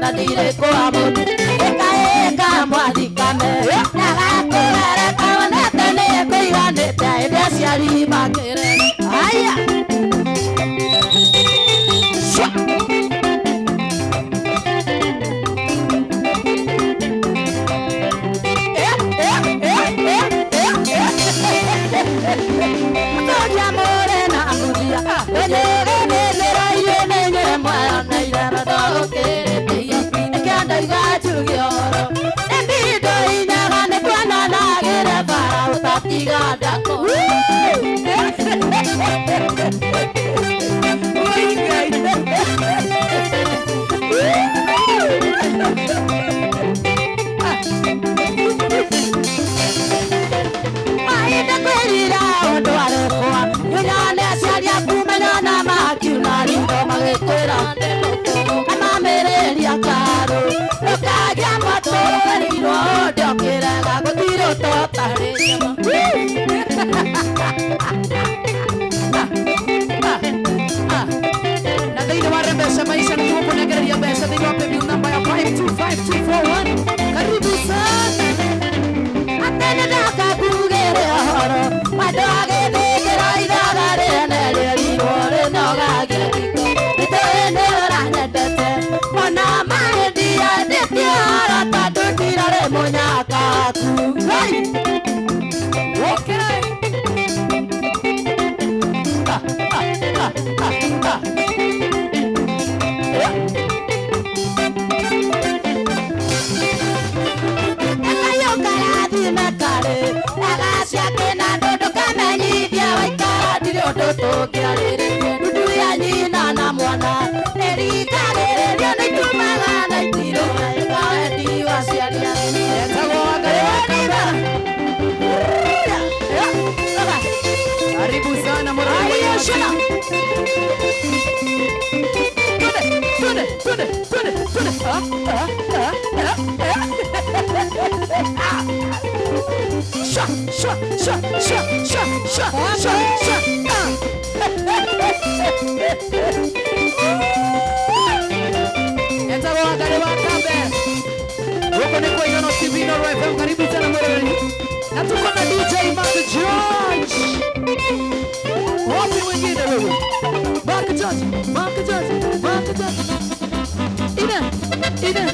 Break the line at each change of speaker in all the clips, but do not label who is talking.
Na ndirĩ kwa mũndũ ĩkaĩka mwathikame ndagakũgereka wonete nĩ kũiganĩte ĩndĩ aciari makĩre aya. Shwa! Mũtũgia mũrĩ na mũthia ĩnyĩgĩnĩnĩra inyuĩ nĩ inyuĩ mwaneire na ndũgũkĩrĩte nĩkĩo ndauga njuge ũhoro nĩ mbindu inyaga nĩ kuonanagĩre bara ũtatiga ndako. Mahinda kwĩrira ũndũ arekwa nyone aciari aku menyona makiuna ritho magĩkwĩra na mamĩrĩria karo ndũkagĩa mwatũrĩirwo ndĩokĩrega gũtirĩ ũtotarĩ.
Na thĩinĩ wa Rembesha Maisha nĩguo kũnengereria mbeca thĩinĩ wa paybill number ya 525241. Karibu sana.
Atĩ nĩ ndoka ngugĩre ũhoro mwendo agĩthĩkĩra ithaga rĩene rĩerirwo rĩnogagia riko nĩtũĩ nĩ ũranyendete mona mahĩndia ndĩtie ũhoro tondũ ndirarĩ mũnyaka waku. Hey!
Wokera. Ah, ah, ah, ah, ah.
Ekayũkarathime karĩ agaciake na andũ ndũkamenyithie waikara ndirĩ ũndũ tũngĩarĩrĩrie ndundu ya nyina na mwana ĩrikagĩrĩrio nĩ itumaga na itirũ ĩka wendi wa aciari.
Etagwo Wangari wa Kambera. Karibu sana mũrori wa
Shona.
Twende, twende, twende, twende, twende. Ah, ah, ah, ah, ah. Sha, sha, sha, sha, sha, sha, sha, sha. Ah. Etagwo Wangari wa Kambera. Huko ni kwa Inono TV, Inooro FM. Karibu sana mwereri. Na tuko na DJ Mark George. Wapi mwingine wewe? Mark George, Mark George, Mark George. Ina, ina,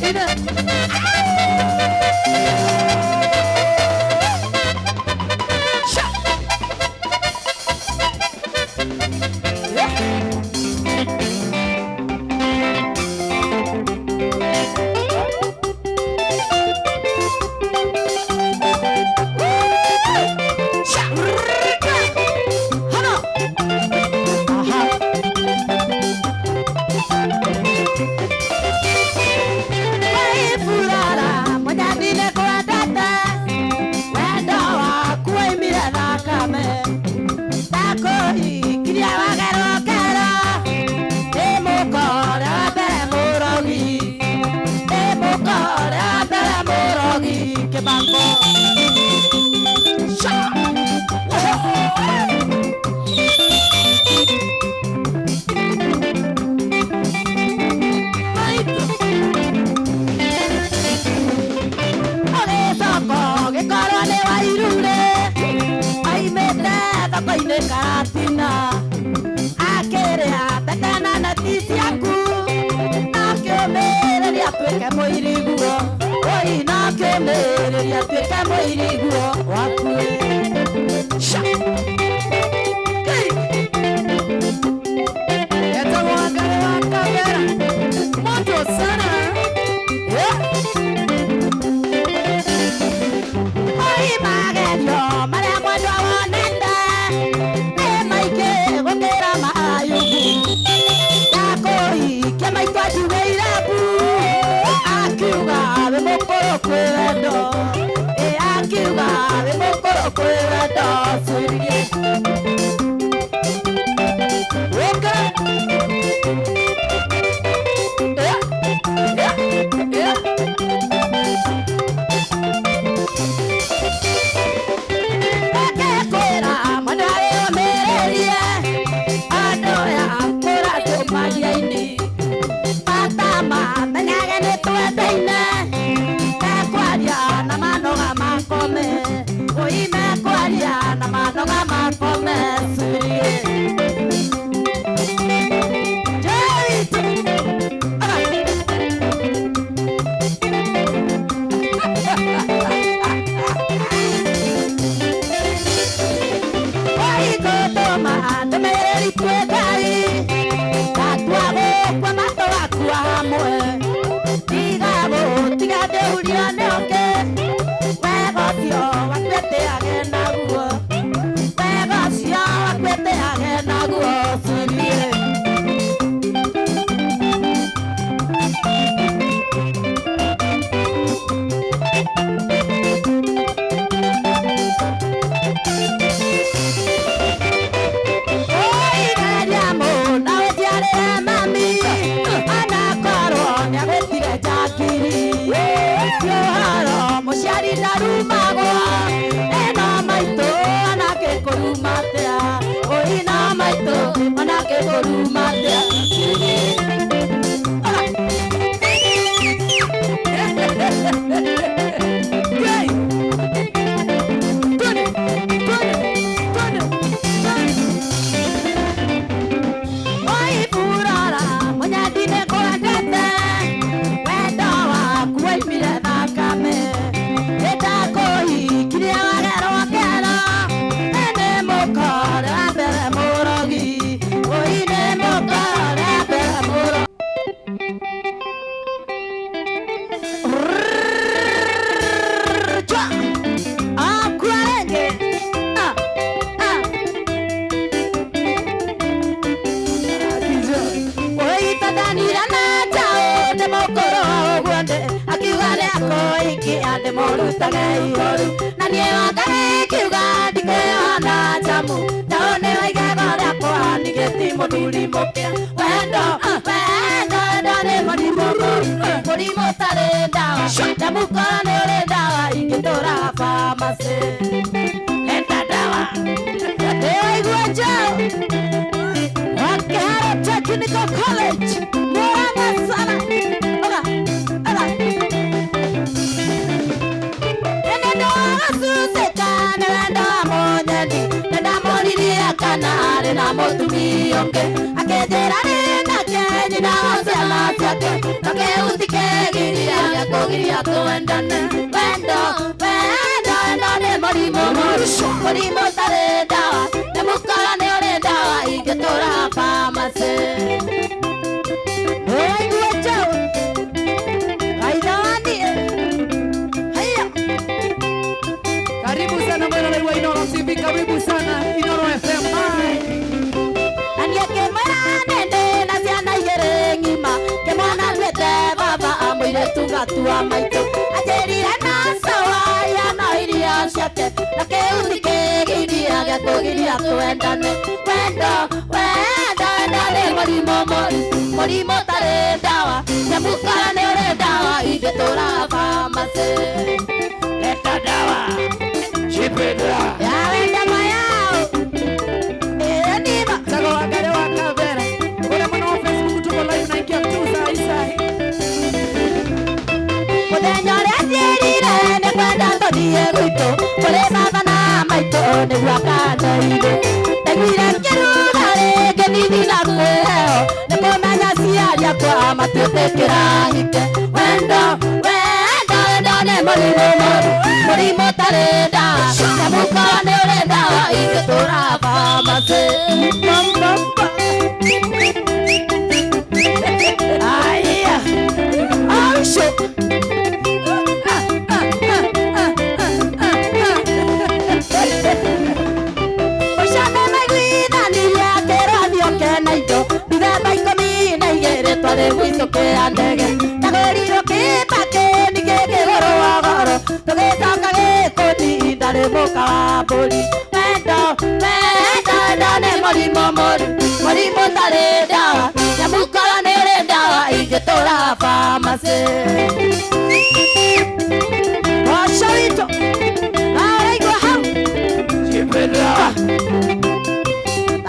ina. Sha. Yeah.
Sha. Hano. Aha. Waifurara mũnyandi nĩ kwendete wendo waku waimire thakame ndakũhikirie wagerwo kero ndĩ mũkore wa mbere mũrogi ndĩ mũkore wa mbere mũrogi kĩbako. Sha. Maitũ. Ũgĩcoka ũgĩkorwo nĩ wairure aimĩte thoko-inĩ Karatina akĩrĩa mbete na neti ciaku nakĩũmĩrĩria atuĩke mũiriguo oi nakĩũmĩrĩria atuĩke mũiriguo waku. Sha. Hey!
Etagwo Wangari wa Kambera. Moto sana.
Yeah. Oi magerio marĩa mwendwa wonete nĩ maingĩ gũkĩra mayugu ndakũhikia maitũ anjugĩire mbu akiuga wĩ mũkũrũ kwĩ wendo ĩ akiuga wĩ mũkũrũ kwĩ wendo cuirie.
Wokera. Yeah. Yeah. Yeah.
Ekekwĩra mwendwa wĩyũmĩrĩrie andũ ya kũra tũmagia-inĩ matama menya. Kwĩ Ngai ndatua gũkua matũgakua hamwe tiga gũtiga ndĩhurio nĩ ũngĩ wega ũcio wakwĩtĩage naguo wega ũcio wakwĩtĩage naguo cirie. Technical College, Murang'a sana. Oga, oga. Nenda asuseka, nenda monyendi, nenda moririe kana arĩ na mũtumia ũngĩ. Akĩnjĩra nĩ nake nyina wa ciana ciake, na kĩu ti kĩgiria gĩa kũgiria twendane. Wendo, wendo, wendo nĩ mũrimũ mũru, mũrimũ ũtarĩ ndawa, nĩ mũkora nĩ ũrĩ ndawa ingĩtũra pharmacy. Nĩwaigua njaũ? Gaithani, haya.
Karibu sana mwana wa Inooro TV, karibu sana Inooro FM. Bye.
Na niĩ ngĩmwĩra nĩ ndĩ na ciana igĩrĩ ng'ima, kĩmwana nduĩte baba mũirĩtu ngatua maitũ. Anjĩrire na sawa ya irio ciake, na kĩu ti kĩgiria gĩa kũgiria twendane. Wendo, wendo, wendo nĩ mũrimũ mũru, mũrimũ ũtarĩ ndawa, nyamũkora nĩ ũrĩ ndawa ingĩtũra pharmacy. Leta ndawa. Yawenda mayao. Ĩĩ nima.
Tago wangare wa Kavera. Ule mwana wa Facebook tuko live na ingia tu saa hii saa hii.
Mũthenya ũrĩa njĩrire nĩ kwenda tũthiĩ gwitũ kũrĩ baba na maitũ nĩguo akandeithie. Ndaiguire ngĩruga rĩngĩ nithi na kwĩheo nĩ kũmenya aciari akwa matiĩtĩkĩra hike. Wendo, wendo, wendo nĩ mũrimũ mũru, mũrimũ ũtarĩ ndawa, nyamũkora nĩ ũrĩ ndawa ingĩtũra pharmacy. Aya, aucio. Ũcane maiguithanirie akĩrwo athiĩ oke na indo mĩthemba 12 twarĩ gwitũ kĩa ndege. Ndagũrirwo kĩbakĩ ningĩ kĩgũrwo goro tũgĩcoka gĩkũni ndarĩ mũka wa mbũri. Wendo, wendo, wendo nĩ mũrimũ mũru, mũrimũ ũtarĩ ndawa, nyamũkora nĩ ũrĩ ndawa ingĩtũra pharmacy. Waca witũ, na ũraigua hau?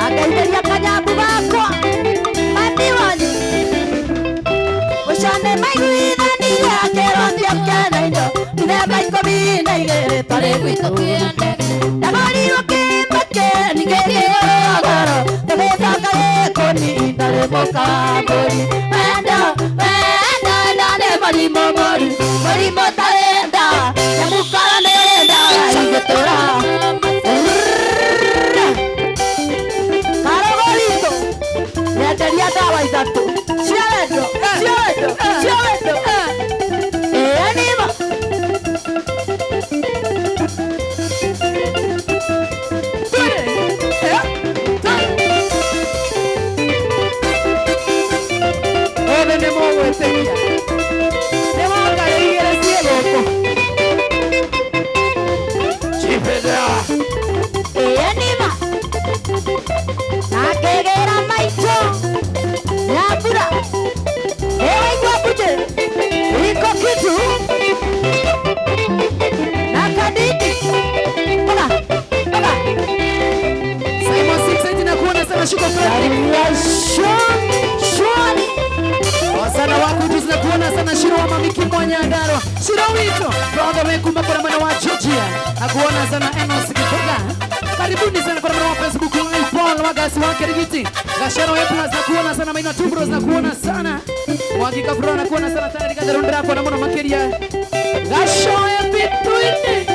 Angeithĩria kanyambu gakwa mami wanyu. Ũcane maiguithanirie akĩrwo athiĩ oke na indo mĩthemba 12 twarĩ gwitũ kĩa ndege. Ndagũrirwo kĩbakĩ ningĩ kĩgũrwo goro tũgĩcoka gĩkũni ndarĩ mũka wa mbũri. Wendo, wendo, wendo nĩ mũrimũ mũru, mũrimũ ũtarĩ ndawa, nyamũkora nĩ ũrĩ ndawa ingĩtũra. Karogori.
the way kuma kwa mwana wa Georgia. Nakuona sana Enos Kiboga. Karibuni sana kwa mwana wa Facebook Live Paul Wagasi wa Kirigiti. Gashero Plus nakuona sana Maina Tubros nakuona sana. Mwangi Kabro nakuona sana sana Rigathi rako na mwana makiria. Gashoe Bituini.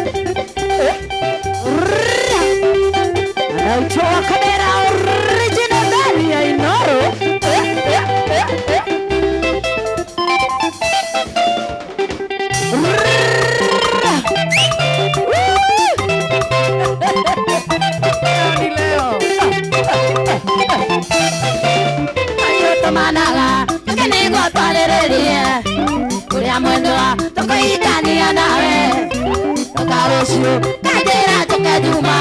Anaitwa Kamera original ndani ya Inoro.
Leo.
Ayo tukenego twarĩrĩrie kũrĩa mwendwa tũkũhikania nawe toka rũciũ kanjĩra njũke Juma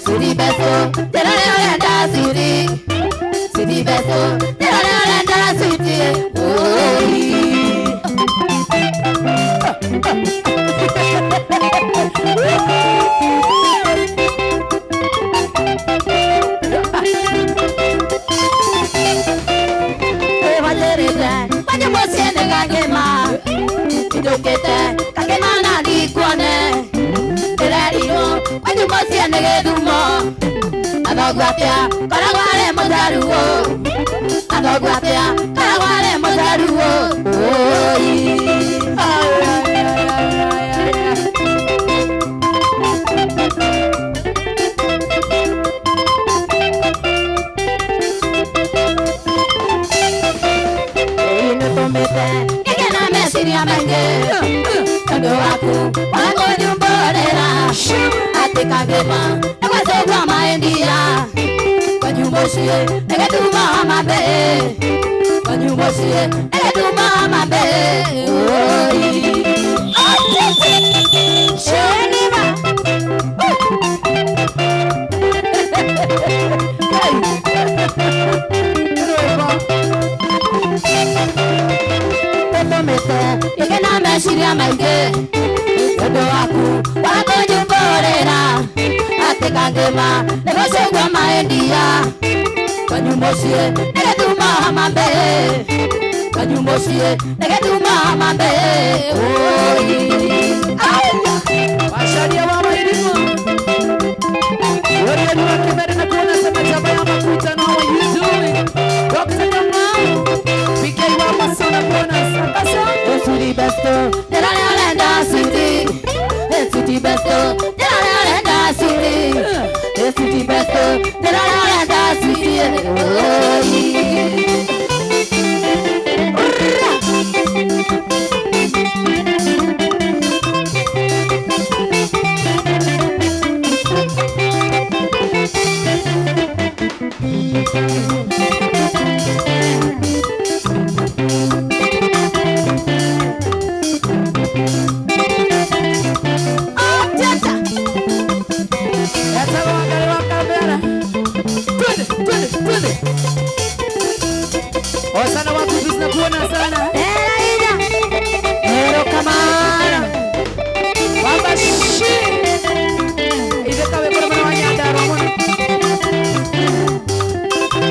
siri beso njĩra ũrĩa ũrenda siri siri beso njĩra ũrĩa ũrenda switi oi. Njũkĩte kangema na ndikuone ndĩrerirwo kwanyu mũciĩ nĩ gĩthumo athoguo atĩa koragwo arĩ mũjaruo athoguo atĩa koragwo arĩ mũjaruo oi. Nĩtũmĩte ngĩgĩa na meciria maingĩ tondũ waku wakũnyumbũrĩra atĩ kangema nĩgwacũgwa maendia kwanyu mũciĩ nĩgĩtuma mambe kwanyu mũciĩ nĩgĩtuma mambe oi. Shenima ngĩgĩa na meciria maingĩ tondũ waku wakũnyumbũrĩra atĩ kangema nĩgũcũgwa maendia kwanyu mũciĩ nĩgĩtuma mambe kwanyu mũciĩ nĩgĩtuma mambe oi.
Washaria wa Wairimu. Warrior wa Kimere na kuona sema chaba ya makutano how are you doing? Dr. Kamau PK wa Masona kuona sasa.
City besto, njĩra ũrĩa ũrenda city. City besto, njĩra ũrĩa ũrenda city. City besto, njĩra ũrĩa ũrenda city. Oi.
Osana watu tunakuona sana.
Ero kamara.
Baba shi. Idekawe kwa mwana wa Nyandarua mwana.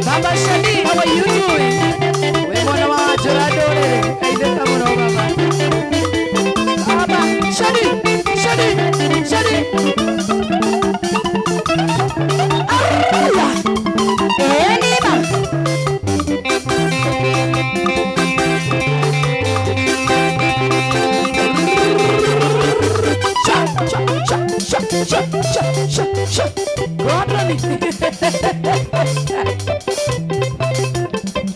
Baba Shani, how are you doing? We mwana wa Jorado lere. Ideka mwana baba. Baba Shani, Shani, Shani.
Aya. Enima.
Cha cha cha cha cha cha cha. Godly.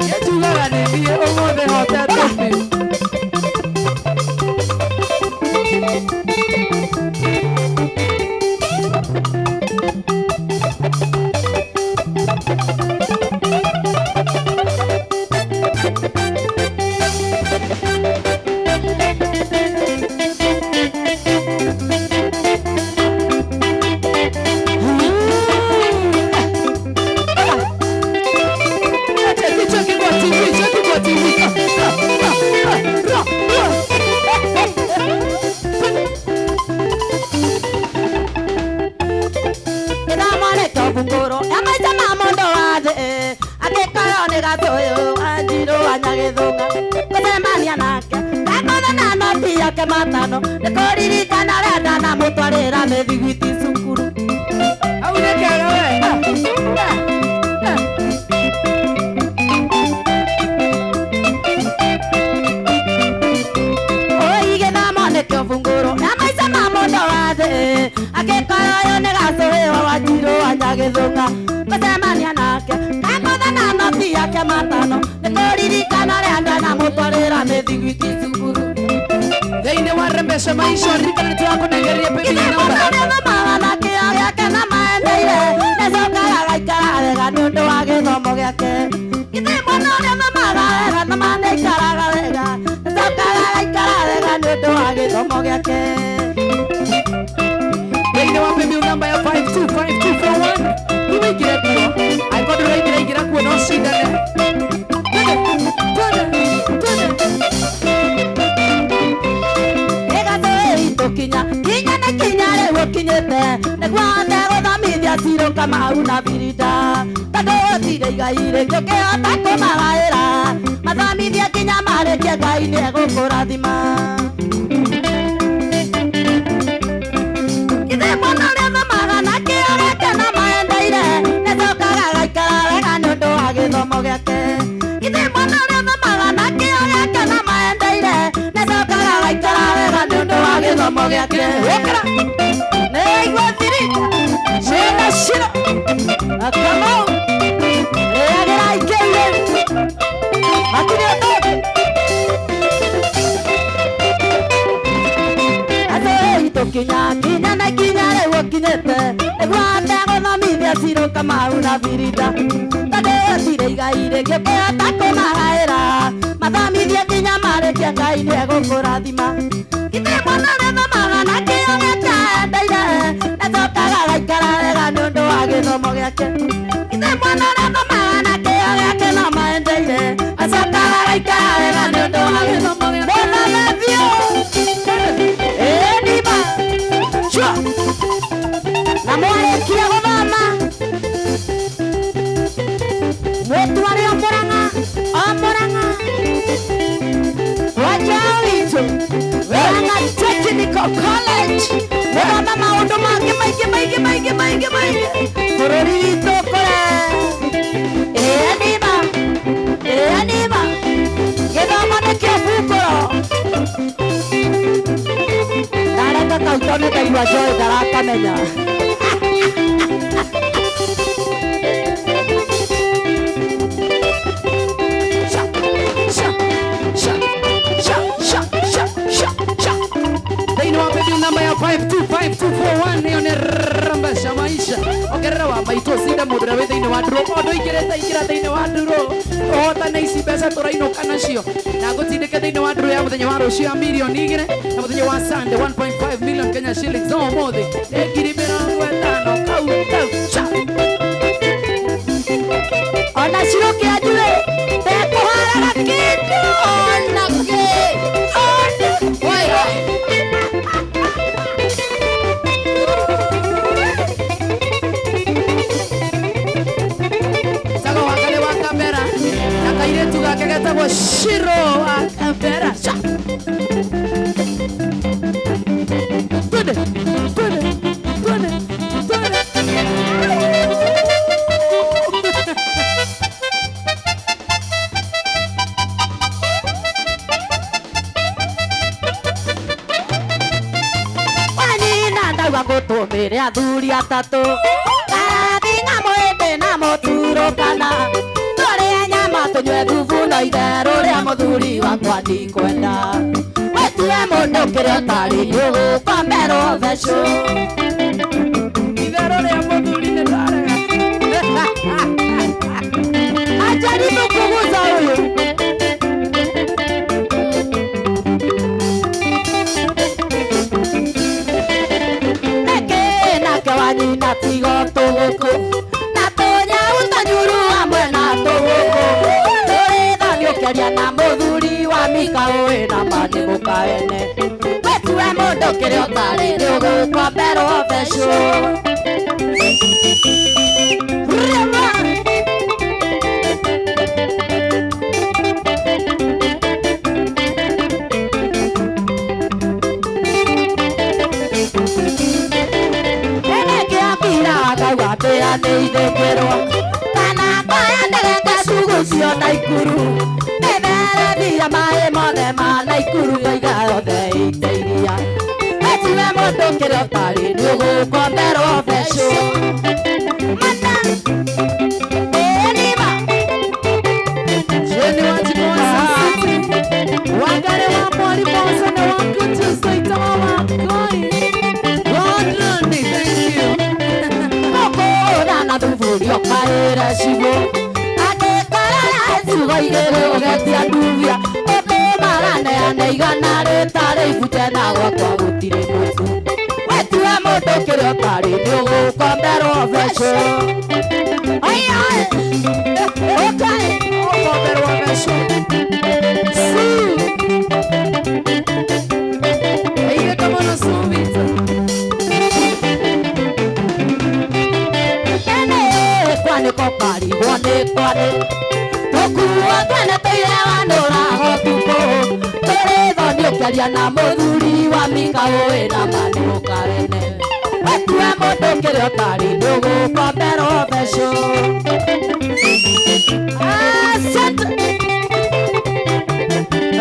Yetugaga nĩthiĩ ũmũthĩ hotete biũ. Cheki kwa TV, cheki kwa TV.
Ngoro amaita mamondo wathe akĩkorwo nĩ gatũyũ wanjirũ wa Nyagĩthũka gũcemania nake ndakũtha Kamũthana noti yake matano nĩkũririkana ũrĩa ndanamũtwarĩra mĩthiguiti cukuru.
Au nĩ kega we.
Oi gĩthomo nĩkĩo bungũrũ ya maica ma mũndũ wa thĩ angĩkorwo ũyũ nĩ gacũhĩ wa Wanjirũ wa Nyagĩthũka ngũcemania nake kamũthana noti yake matano nĩkũririkana ũrĩa ndanamũtwarĩra mĩthiguiti cukuru.
Thĩinĩ wa Rembesha Maisha ririkana nĩ tũrakũnengereria paybill
Ithe
number.
mũndũ ũrĩa ũthomaga na kĩo gĩake na maendeire nĩcokaga gaikara wega nĩ ũndũ wa gĩthomo gĩake. Ithe mwana ũrĩa ũthomaga wega na ma nĩaikaraga wega nĩcokaga gaikara wega nĩ ũndũ wa gĩthomo gĩake.
Thĩinĩ wa paybill number ya 525241 nĩwĩingĩre kuo angĩkorwo ndũraingĩra ingĩra kuo no cindane. Twende, twende, twende.
Ĩgatũĩ kinya kinya na kinya rĩu ũkinyĩte nĩguo hote gũthomithia Cirũ Kamau na Birida tondũ gũtirĩ igai rĩngĩ ũngĩhota kũmagaĩra mathomithie kinya marĩkie Ngai nĩegũkũrathima. Ithe mwana ũrĩa ũthomaga na kĩo gĩake na maendeire nĩcokaga gaikara wega nĩ ũndũ wa gĩthomo gĩake. Ithe mwana ũrĩa ũthomaga na kĩo gĩake na maendeire nĩcokaga gaikara wega nĩ ũndũ wa gĩthomo gĩake.
Ũkĩra.
Nĩaigua thirika ciĩna Ciro na Kamau rĩagĩrai kĩu rĩu hatirĩ ũndũ ũngĩ. Atũĩ tũkinya kinya na kinya rĩu ũkinyĩte nĩguo hote gũthomithia Cirũ Kamau na Birida tondũ gũtirĩ igai rĩngĩ ũngĩhota kũmagaĩra mathomithie nginya marĩkie Ngai nĩegũkũrathima. Ithe mwana ũrĩa ũthomaga na kĩo gĩake endeire nĩcokaga gaikara wega nĩ ũndũ wa gĩthomo gĩake. Ithe mwana ũrĩa ũthomaga na kĩo gĩake na maendeire acokaga gaikara wega nĩ ũndũ wa gĩthomo gĩake. Mũthome biũ. Ĩĩ nima. Sure. Na mwarĩkia gũthoma mwĩtware o Mũrang'a o Mũrang'a kwa Njao witũ Murang'a Technical College mũthome maũndũ mangĩ maingĩ maingĩ maingĩ maingĩ maingĩ bũrũri witũ ũkũre. Ĩĩ nima. Ĩĩ nima. Gĩthomo nĩkĩo bungũro. Ndareka kau tondũ ndaigua Joy ndarakamenya.
Sha, sha, sha, sha, sha, sha, sha, sha. Thĩinĩ wa paybill number ya 525241 ĩyo nĩ Rembesha Maisha ongerera wa maitũ ũcinde mũndũ ũrĩa wĩ thĩinĩ wa nduro o ndũingĩrĩte ingĩra thĩinĩ wa nduro ũhotane ici mbeca tũrainũka nacio na ngũtindĩke thĩinĩ wa nduro ya mũthenya wa rũciũ ya mirioni 2 na mũthenya wa Sunday 1.5 million Kenya shillings no ũmũthĩ nĩ 50,000 kau kau sha.
Ona Ciro kĩanjurĩ ndekũharaga kĩndũ ona kĩ ona
Wai. Tago wakale wa kamera na kairĩtu gake getagwo Ciro wa kamera sha. Twende, twende, twende, twende.
Wanyina ndauga ngũtũmĩre athuri atatũ Karathinga mũhĩndĩ na mũturũkana tũrĩe nyama tũnyue thubu no itherũ rĩa mũthuri wakwa ndikwenda wĩtue mũndũ kĩrĩa ũtarĩ nĩũgũkomberwo thecũ.
Itherũ rĩa mũthuri nĩ ndarega.
Ajaribu kuguza huyu. Nĩkĩ nake wanyina tigo tũgũkũ na tũnyau tũnyuru hamwe na tũgũkũ tũrĩ thoni ũkĩaria na mũthuri wa Mika ũĩ na ma nĩ mũkaene wĩtue mũndũ kĩrĩa ũtarĩ nĩũgũkomberwo thecũ. Rĩma. Ndĩra nĩ ithĩkĩrwo kana koya ndege ngacugucio Naikuru Nĩtherethia maĩ mothe ma Naikuru ngaiga yothe iteithia Etiwe mũndũ kĩrĩa ũtarĩ nĩũgũkomberwo mbeco Mata Ĩnima
Jeni Wanjiku wa Sun City. Wangare wa Mwalimu sana wa Kutu Saita wa Wakoi. London, thank you.
Mũkũra na thuburia ũkaĩra cigũ Angĩkorora ciugo igĩrĩ ũgetia ndubia Ũtũmaga neane igana rĩtarĩ ibute na gwakwa gũtirĩ mũtu Wetue mũndũ kĩrĩa ũtarĩ nĩũgũkomberwo mbeco Aya ũkaĩ
Ũkomberwo mbeco. Su. Aiga kama unasubita.
Ene kwanĩko karigwo nĩ kwarĩ Tũkuo twene tũire wanũrago tukũ Tũrĩ thoni ũkĩaria na mũthuri wa mika ũĩ na ma nĩ mũkarene Wetue mũndũ kĩrĩa ũtarĩ nĩũgũkomberwo mbeco Asante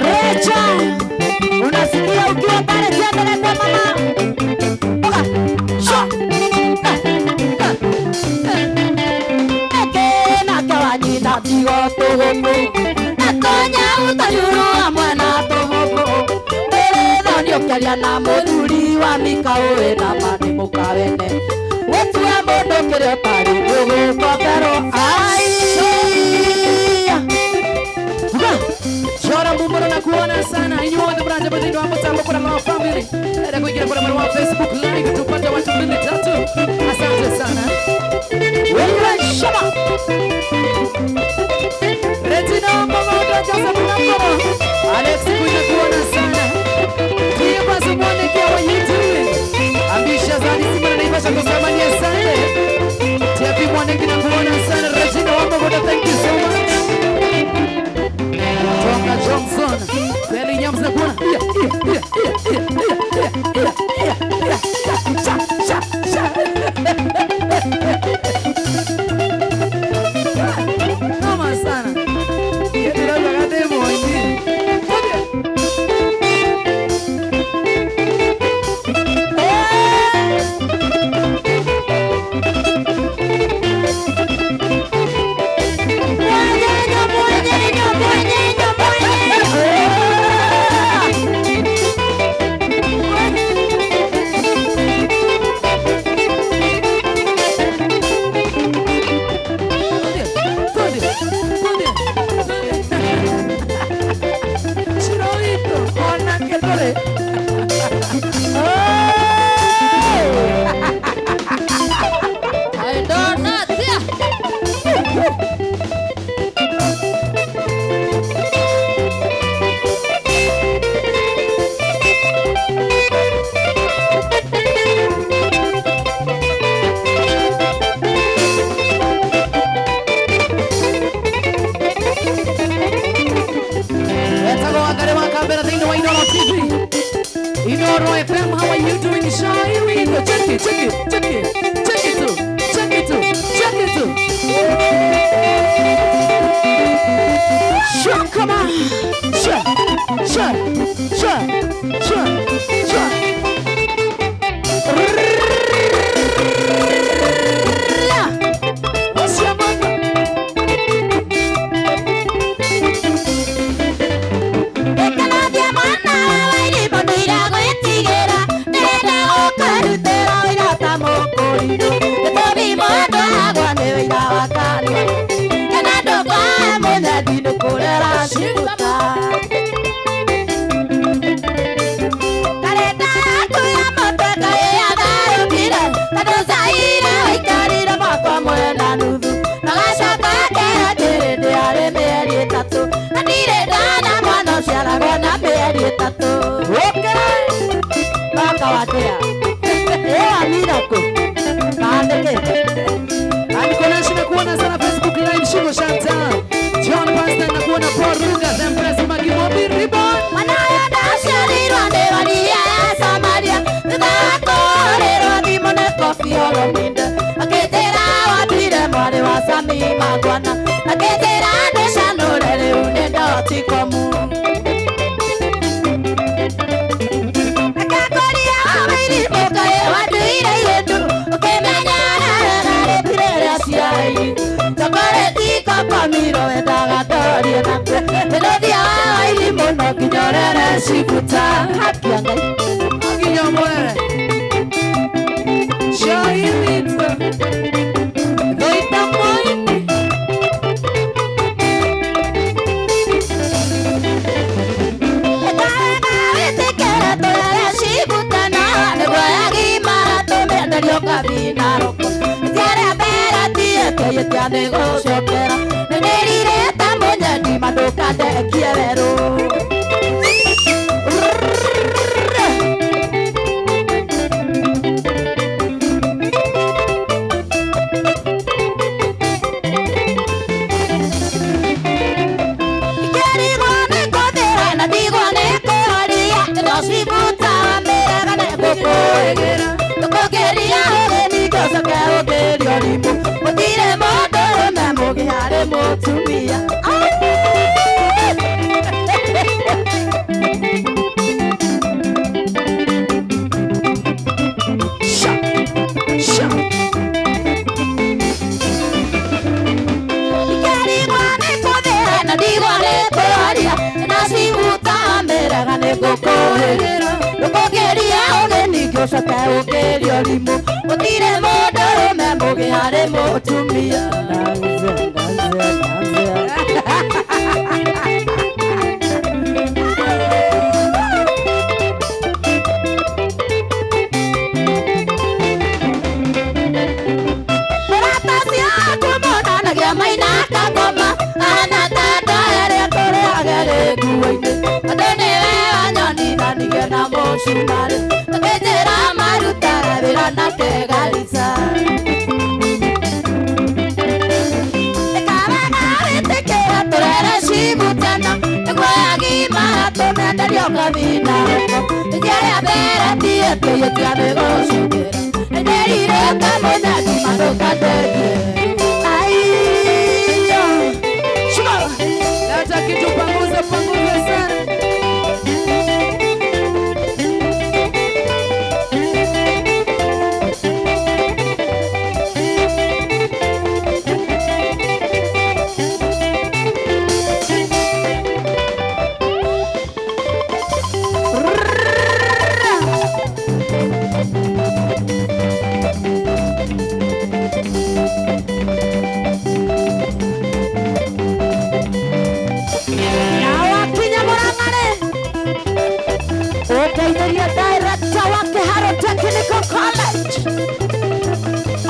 Recha Unasikia ukiwa pale tembele kwa mama Oka Sho Eke nake wa nyina tigo tũgũkũ Na tũnyau tũnyuru hamwe na tũgũkũ Ndĩrĩ thoni ũkĩaria na mũthuri wa mika ũĩ na ma nĩ mũkawene Wĩtue mũndũ kĩrĩa ũtarĩ nĩũgũkomberwo Aiya
Chora Mbumuro na kuona sana. Inyu wote mranja mtindo wa mtambo kuna mama family. Enda kuingia kwa mama wa Facebook live tupate watu mbili tatu. Asante sana.
Wewe shaba
Regina mama wa Joseph Nakoro. Alex kuina kuona sana. Kiba sumone kia wa YouTube. Ambisha zani simana na ibasha kusema ni asante. Tiapi mwaneki na kuona sana. Regina wa Mbogo, thank you so much. Tonga Johnson. Kweli nyamza na kuona. Iya, iya, iya, iya, iya, iya, iya, iya, iya. Sha, sha, sha. Noma sana. Yetu labda kate mwini.
Mwenyenyo, mwenyenyo, mwenyenyo, mwenyenyo.
Twende, twende, twende, twende. Chiroito, ona ketore.
I don't know.
Etagwo Wangari wa Kambera thĩinĩ wa Inooro TV. Inooro FM, how are you doing? Sha, here we go. Check it, check it, check it, check it too, check it too, check it too. Sure, come on. Sure, sure, sure, sure, sure. What's your mother?
Ekanathia mwana wa Wairimũ nĩiragwĩtigĩra ndĩrenda gũkarutĩra wĩra ta mũkũrinũ gĩtũmi mũndũ agwa nĩ wĩira wa kanua kana ndũkwa mũnyendi nĩ kũrera cibuta wangwana akĩnjĩra ndĩcanũre rĩu nĩ ndotikomu akakũria wairimũ kaĩ wanduire ihĩndu ũkĩmenya wega rĩtirĩ rĩa ciai chokoreti kokomiro wendaga ndorie na mĩrũthia wa wairimũ no nginya ũrere ciguta haki ya Ngai
Nginya mũrere. Shahilitwe. Goita moini.
Wĩtĩkĩre tũrere cigutana nĩguo yagimara tũmĩenderio kabinaroko itiarĩa mbere tiĩtĩĩtia nĩ gũcokera nĩndĩrirĩte mũnyendi mandũkandekie werũ. Ikĩrigwo nĩ kũthĩra na ndigwo nĩ kũhoria ndocibuta mĩraga nĩ ngũkũĩgĩra tũkũngĩria ũgeni ngũcoke ũngĩrio rimũ gũtirĩ mũndũrũme mũgĩ harĩ mũtumia.
Sha. Sha.
Ikĩrigwo nĩ kũthĩra na ndigwo nĩ kũhoria ndocibuta mĩraga nĩ ngũkũĩgĩra ndũkũngĩria ũgeni ngũcoke ũngĩrio rimũ gũtirĩ mũndũrũme mũgĩ harĩ mũtumia.
Danze, danze, danze.
Mũrata ciaku monanagia maina kangoma ahana ta ndoya ĩrĩa tũrĩage nguo-inĩ tondũ nĩwe wanyonithanirie na mũcumarĩ ũkĩnjĩra marutaga wĩra na kegarisa ĩkabaga wĩtĩkĩre tũrere cigutana nĩguo yagimara tũmenderio kabinaroko ĩtiarĩa mbere tiĩtĩĩtia nĩ gũcukĩra nĩndĩrirĩte mũnyendi mandũkandekie aiyo shuka.
Leta kitu panguza, panguza sana.
Na wakinya Murang'a-rĩ ũngeithĩrie director wa Kĩharo Technical College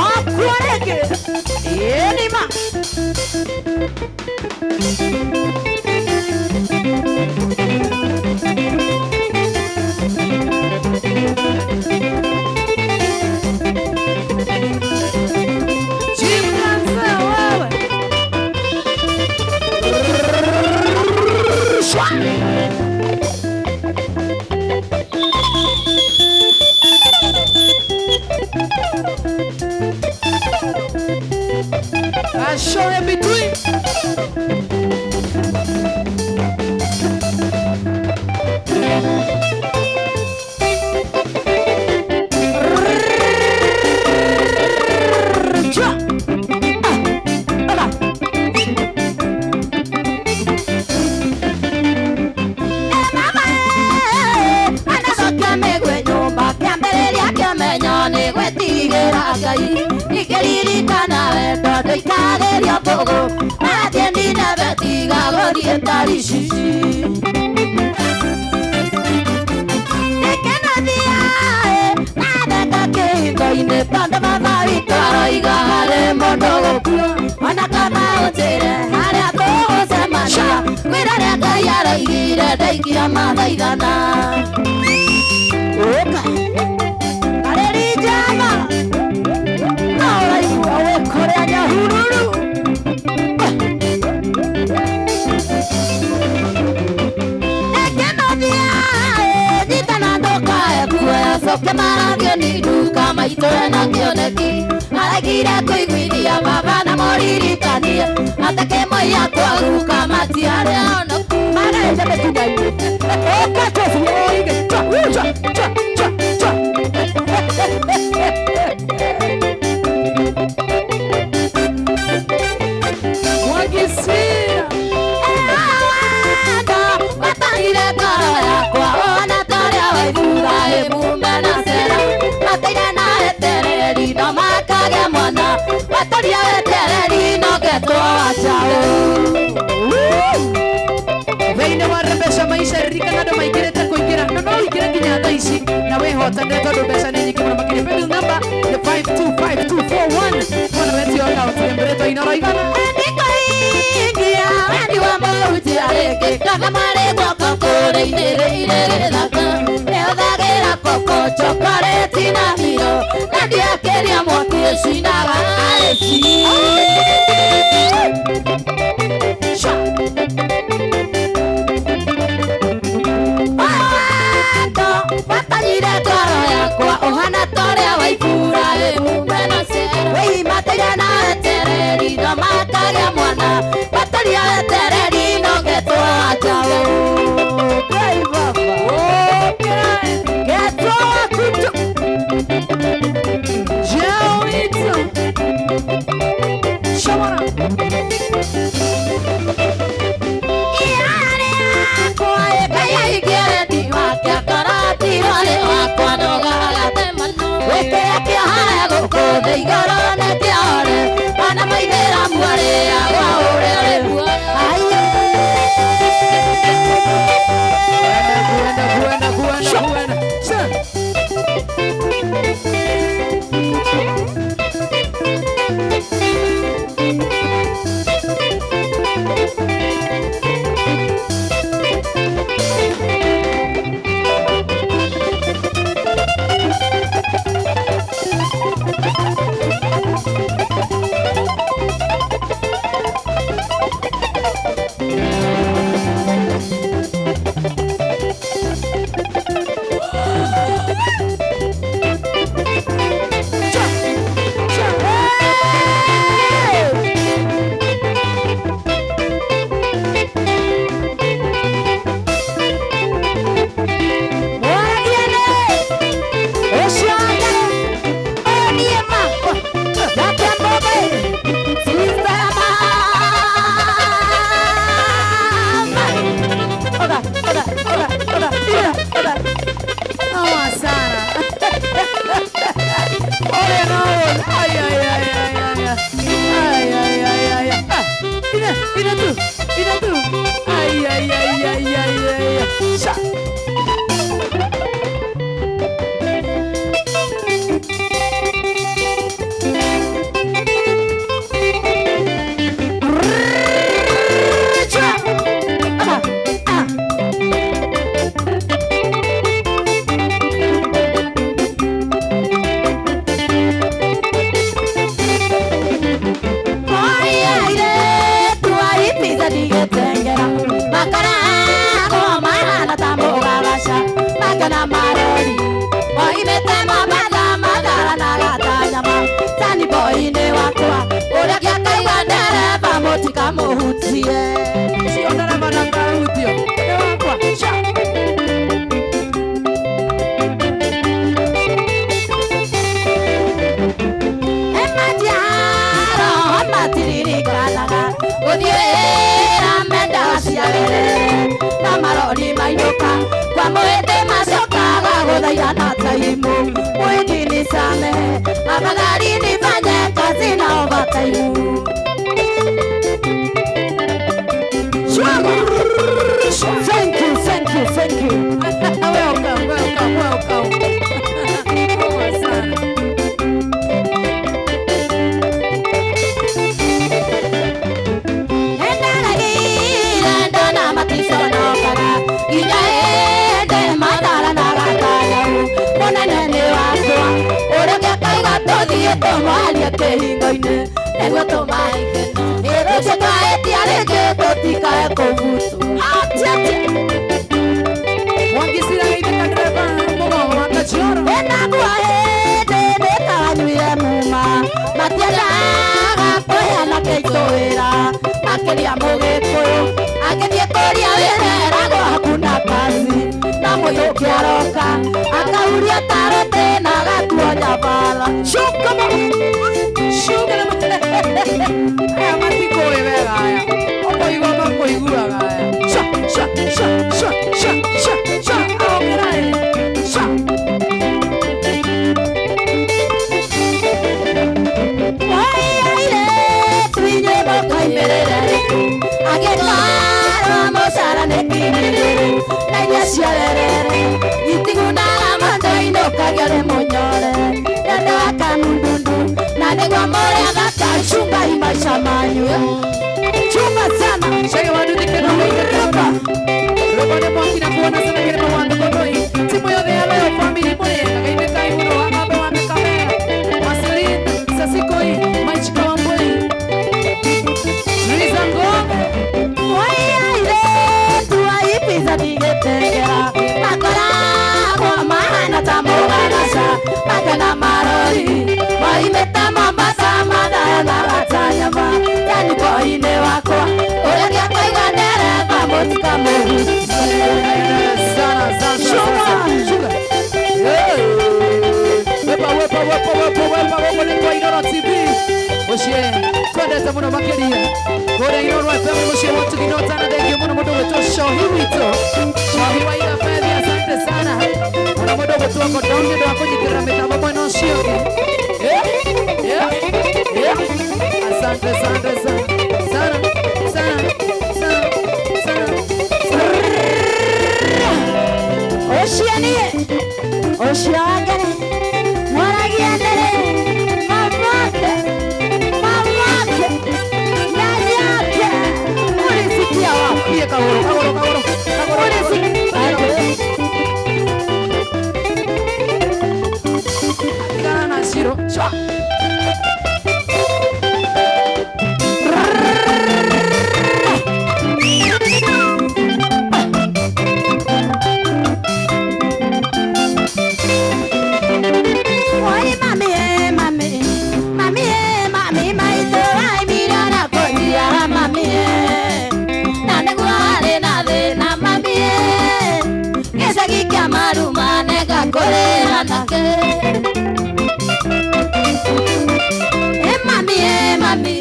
akuo rĩngĩ ĩĩ nĩma.
Jim Kanza wewe.
Shwa!
I show in between.
Shwa! Ah, aka. Mama, anacokia mĩgwĩ nyũmba kĩambĩrĩria kĩamenyo nĩ gwĩtigĩra Ngai ikĩririkana wendo ndũikagĩrio mbũgũ mathiĩ Nineve tiga gũthiĩ Tarishishi Nĩkĩnathia natheka kĩhingo-inĩ tondũ baba witũ aroiga harĩ mũndũ gũkua ona kaba ũnjĩre harĩa tũgũcemania kwĩra rĩa Ngai aroigire ndaikia mathaithana ũka karĩri njama no ũraigua wĩ kũrĩa Nyahururu. Nĩkĩnathia nyitana ndũkae kuoya coke marathiĩ nĩ nduka maitũ ena kĩoneki araigire kũiguithia baba na mũririkanie. matiarie atakĩmoia kwaguka matiarĩa magaĩte mĩtunda-inĩ
Ũkatofuoige cha cha cha cha cha. Mwagisia.
Matangire ngoro yakwa ona torĩa waigura ĩmume na cera mateire na etereri no makagĩa mwana matoria etereri no ngetwo wacaũ.
Thĩinĩ wa Rembesha Maisha ririkana andũ maingĩrĩte kũingĩra no no ũingĩre nginya thaa ici na wĩhotanĩre tondũ mbeca nĩ nyingĩ mũno makĩria. Paybill number nĩ 525241 mwana wetio account ĩmbĩrĩtwo Inooro igana.
Ndikũhingia wendi wa mũhunjia rĩngĩ kana marĩ guoko kũrĩ-inĩ gĩthaka nĩhũthagĩra koko chokoreti na miro na ndiakĩria mwaki ũcinaga aici. Watanyire ngoro yakwa ũhana torĩa waibura ĩmume na cera wĩimatĩire na etereri no makagĩa mwana matoria etereri no ngetwo wacaũ. Ngai baba ngetwo wakutu
Jao itu. Shamara. Kuenda kuenda kuenda kuenda. Sha. Noma sana. Ole no. Ay ay ay ay ay. Ay ay ay ay. Ah, ina ina tu. Ina tu. Ay ay ay ay ay ay. Sha. Cio ndereba na ngahutio. Nĩ wakwa. Sha.
Kwa mwete macokaga gũthaithana taimu mwĩndi nisamehe afadhali nifanye kazi na overtime.
Thank you, thank you, thank you. Welcome, welcome, welcome. Poa sana.
Tũmwarie kĩhingo-inĩ nĩguo tũmaige ĩrũcio twaĩtia rĩngĩ tũtikae kũbutwo.
Mwangisira geithĩka ndereba mũgongo wa Kachoro.
Ĩnaguo hĩndĩ nĩkawanyuire muma matiendaga kũheana kĩitũ wĩra Makĩria mũgĩkũyũ agĩthiĩ kũria wĩra eragwo hakuna kazi na mũyũki aroka akauria tarũtĩ na agatuo nyabara
Shuka shuka aya matikũĩ wega aya ũkũigua makũiguaga aya sha sha sha sha sha sha sha aongera ĩ sha
agĩtwarwo mũcara nĩ kinyĩrĩre na iria ciorerere itigunaga mũndũ-inĩ ũkagĩa nĩ mũnyore nĩũndũ wa kanundundu na nĩguo mũrĩa thaka cungai maica manyu chunga sana
Shege wa nduthi kĩno wĩigĩrĩra rũba nĩ mwaki na kuona sana kĩrĩma wa Thogonoi timu yothe ya Royal Family mũrĩega geithĩkai mũno wa ng'ombe wa Nakamea Marceline Sasikoi Maichika Wambui Liza Ngome
Ndigĩtengera makoragwo mahana ta mũgagaca makena marori moimĩte Mombasa mathayanaga ta nyama yani boinĩ wakwa ũrĩa ngĩakũigua ndereba mũtikamũgucie
sana sana sana shuka wepa wepa wepa wepa wepa wepa nĩ kwa Inooro TV mũciĩ twendete mũno makĩria kũrĩa Inooro FM mũciĩ wa Tuginota na thengio mũno mũndũ gwĩtwo Shohi witũ Shohi wa Irabethi asante sana mũno mũndũ gwĩtwo Godon nĩ ũndũ wa kũnyitĩrĩra mĩtambo mwena ũcio ũngĩ yeah yeah asante asante sana sana sana sana sana
ũcio niĩ ũcio wangere mwaragia ndere mamake mamake nyanyake
Ulisikia wapi kagoro kagoro kagoro kagoro tigana na Shiro shwa
Oi mami eh mami mami eh mami maitũ waimire na kũnyiara mami eh na nĩguo harĩ na thĩna mami eh gĩcagi kĩa maruma nĩngakũrĩra nake eh mami eh mami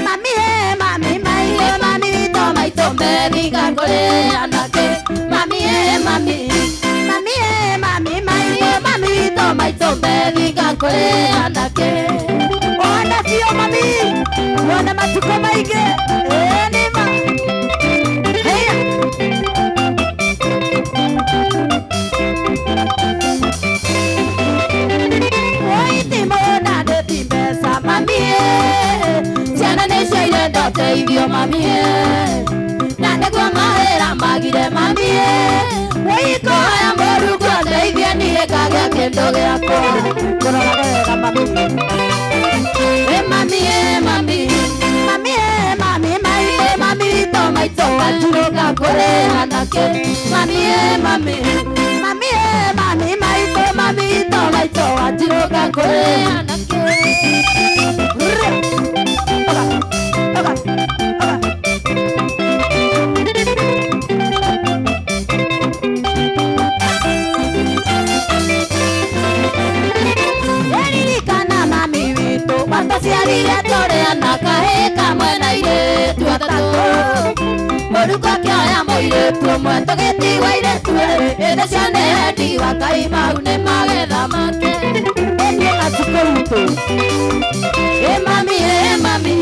mami eh mami maitũ mami witũ maitũ methi ngakũrĩra nake mami eh mami mami eh mami maitũ mami witũ maitũ methi ngakũrĩra nake
ona biũ mami wona matukũ maingĩ ĩĩ nĩma
Heya. Waitimona ndĩti mbeca mami ĩ ciana nĩcio irenda ũteithio mami ĩ na nĩguo mawĩra magire mami ĩ wĩikũhoya Mũrungu andeithie niĩ ngagĩa kĩndũ gĩakwa
kũroraga wega mami
ĩ mami ĩ mami mami ĩ mami maitũ mami witũ maitũ wanjirũ ngakũrĩha nake mami ĩ mami mami ĩ mami maitũ mami witũ maitũ wanjirũ ngakũrĩha nake
Oga, oga, oga.
Ririkana mami witũ watũciarire tũrĩ ana kahĩĩ kamwe na airĩtu atatũ mũrukũ akĩoya mũirĩtu ũmwe tũgĩtigwo airĩtu erĩ ĩndĩ ciana endiwa Ngai mau nĩ magetha make
Ĩniĩ matukũ witũ
ĩ mami ĩ mami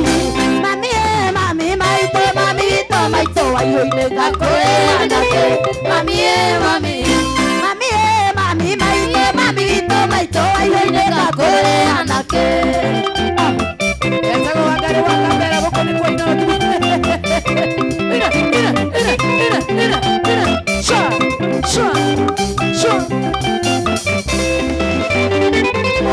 mami ĩ mami maitũ mami witũ maitũ waihũ-inĩ ngakũrĩra nake mami ĩ mami mami ĩ mami maitũ mami witũ maitũ waihũ-inĩ ngakũrĩra nake
Etagwo Wangari wa Kambera gũkũ nĩ kwa Inooro TV ina ina ina ina ina ina sha sha sha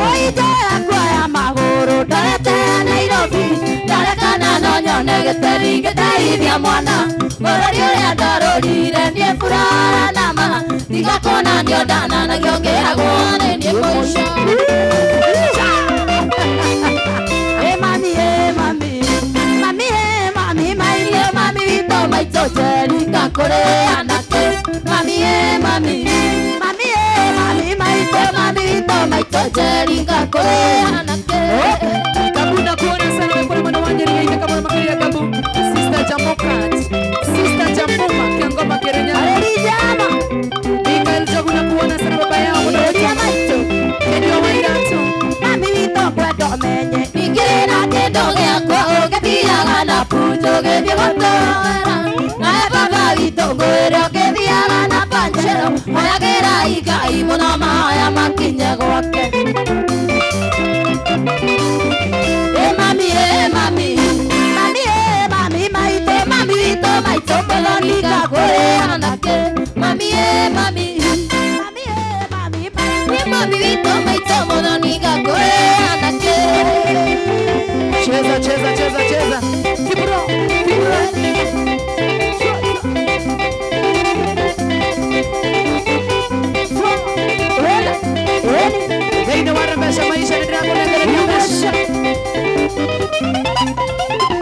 Oitera kuoya magũrũ ndorete Nairobi ndarekana no nyone gĩteri ngĩteithia mwana bũrũri ũrĩa ndarũrire niĩ furaha na ma tiga kuonanio ndananagio ngĩragwo nĩ niĩ mũico Ĩ mami ĩ mami mami ĩ mami maitũ Maitũ Njeri ngakũrĩa nake.
Gabu nakuona sana wewe, kuna mwana wanje ni kama makiria Gabu. Sister Jamokat, Sister Jamuma Kiangoma Kerenyana.
Arĩri jama.
Mikael Jogu nakuona sana baba yao.
Arĩria maitũ.
Kedio Wairatu.
Mami witũ ngwenda ũmenye ningĩrĩ na kĩndũ gĩakwa ũgĩthiaga na punjo ũgĩthiĩ gũtũra nawe baba witũ ngwĩre ũgĩthiaga na panjero hoyagĩra Ngai mũno mahoya makinye gwake. Ĩ mami, ĩ mami, mami, ĩ mami maitũ, mami witũ maitũ mũthoni ngakũrĩa nake. Mami, ĩ mami, mami, ĩ mami maitũ, mami witũ maitũ mũthoni ngakũrĩa nake.
Cheza cheza cheza cheza. Kibro, kibro. Thĩinĩ wa Rembesha Maisha nĩ ndĩrakũnengereria mbeca.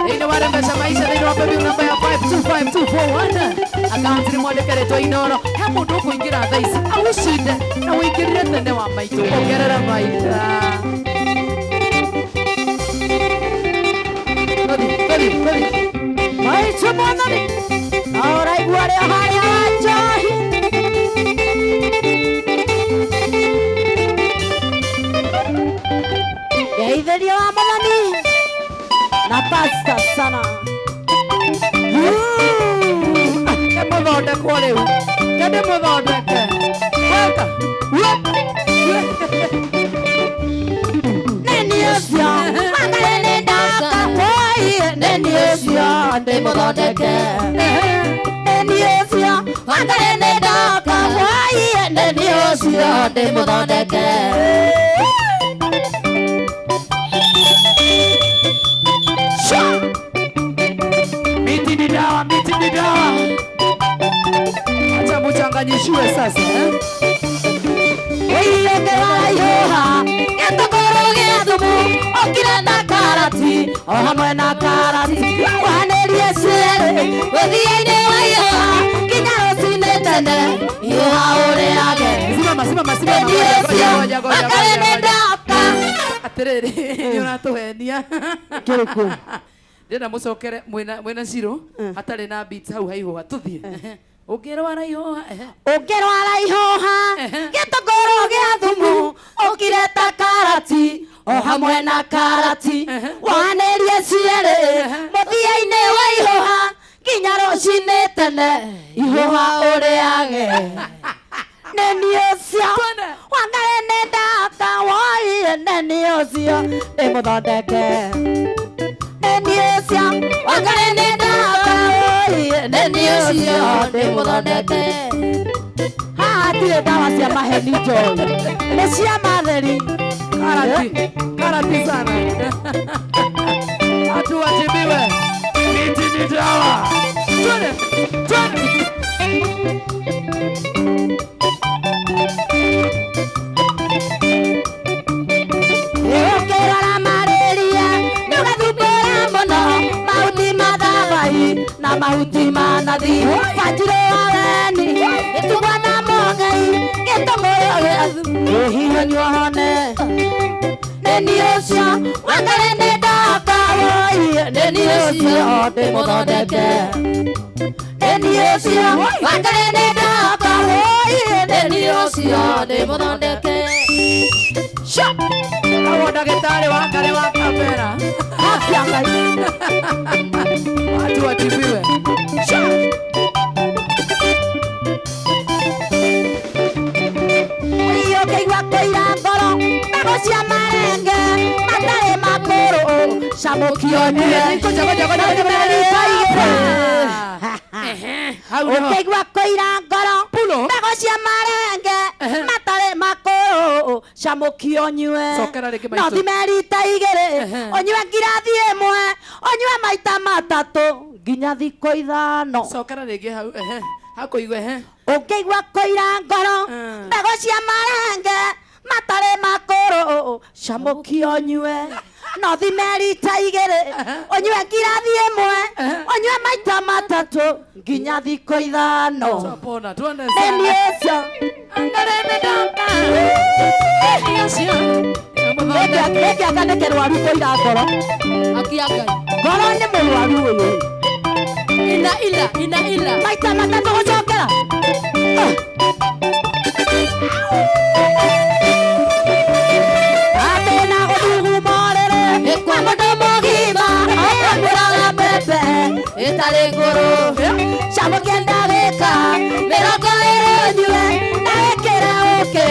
Thĩinĩ wa Rembesha Maisha thĩinĩ wa paybill namba ya 525241 akaunti nĩ mwandĩke rĩtwa Inoro. He mũndũ ũkũingĩra thaa ici aũcinde na ũingĩrire tene wa maitũ ongerera maita. Tũthiĩ, tũthiĩ, tũthiĩ.
Maitũ mwathani ũraigua rĩo harĩa wa njohi. Geithĩrio wa mwathani na pasta sana.
Ndĩmũthondekwo rĩu, ndĩmũthondeke. Weka, weka, weka.
Nĩ ũcio Wangarĩ nĩ ndoka woi, nĩ ũcio ndĩmũthondeke. Nĩ ũcio Wangarĩ nĩ ndoka woi, nĩ ũcio ndĩmũthondeke.
Miti ni dawa, miti ni dawa. Acha muchanganyishiwe sasa eh?
Ũngĩrora gĩtũngũrũ gĩa thumu ũkire na karati o hamwe na karati wanĩrie cierĩ mũthia-inĩ wa ihũa nginya rũcinĩ tene ihũa ũrĩage.
Simama, simama, simama.
Nĩ ũcio
Ngoja, ngoja,
Wangarĩ
ngoja,
nĩ
ngoja.
ndoka.
Atĩrĩrĩ, nĩ ũratũhenia.
Kĩrĩkũ?
Ndĩrenda mũcokere mwĩna Shiro hatarĩ na beats hau ha ihũa tũthiĩ. Ũngĩrwara ihũa ehe.
Ũngĩrwara ihũha gĩtũngũrũ gĩa thumu ũkire ta karati o hamwe na karati wanĩrie cierĩ mũthia-inĩ wa ihũha nginya rũcinĩ tene ihũha ũrĩage. Nĩ ũcio Wangarĩ nĩ ndoka woi, nĩ ũcio ndĩmũthondeke. Nĩ ũcio Wangarĩ nĩ ndoka woi, nĩ ũcio ndĩmũthondeke. Haha hatirĩ ndawa cia maheni njohi, nĩ cia matheri.
Karati, karati sana. Watu watibiwe. Miti ni dawa. Twende, twende.
Ũngĩrora malaria nĩ ũgathumbũra mũno mahuti ma thabai na mahuti ma nathi wanjirũ wa weni gĩtugwa na mũng'ei gĩtũngũrũ gĩa thumu ũhihinywo hone. Nĩ ũcio Wangarĩ nĩ ndoka woi, nĩ ũcio ndĩmũthondeke. Nĩ ũcio Wangarĩ nĩ ndoka woi, nĩ ũcio ndĩmũthondeke.
Awo ndagĩtarĩ Wangarĩ wa Kambera.
Haki ya Ngai.
Watu watibiwe.
Ũkĩigua kũira ngoro mbegũ cia marenge matarĩ makũrũ camũkio nyue.
Ngoja, ngoja, ngoja, ngoja, ngoja. Hau nĩho.
Ũkĩigua kũira ngoro
Pulo.
mbegũ cia marenge matarĩ makũrũ camũkio nyue.
Cokera rĩngĩ
No
maitũ.
thime rita igĩrĩ ũnyue ngirathi ĩmwe ũnyue maita matatũ nginya thikũ ithano.
Cokera rĩngĩ hau ehe. Hakũigua ehe.
Ũngĩigua kũira ngoro mbegũ cia marenge matarĩ makũrũ camũkio nyue. No thime rita igĩrĩ ũnyue ngirathi ĩmwe ũnyue maita matatũ nginya thikũ ithano.
Pona, tuende
Nĩ
sana.
niĩ ũcio. Gĩkĩ anga nĩ kĩrwaru kũira ngoro.
Akia Ngai.
Ngoro nĩ mũrwaru ũyũ.
Ina ila, ina ila.
Maita matatũ gũcokera. Atĩ na gũthuguma ũrĩrĩ kwa mũndũ mũgima akũraga mbembe ĩtarĩ ngũrũ. Camũkia ndagĩka 20 ũnyue na wĩkĩre ũkĩ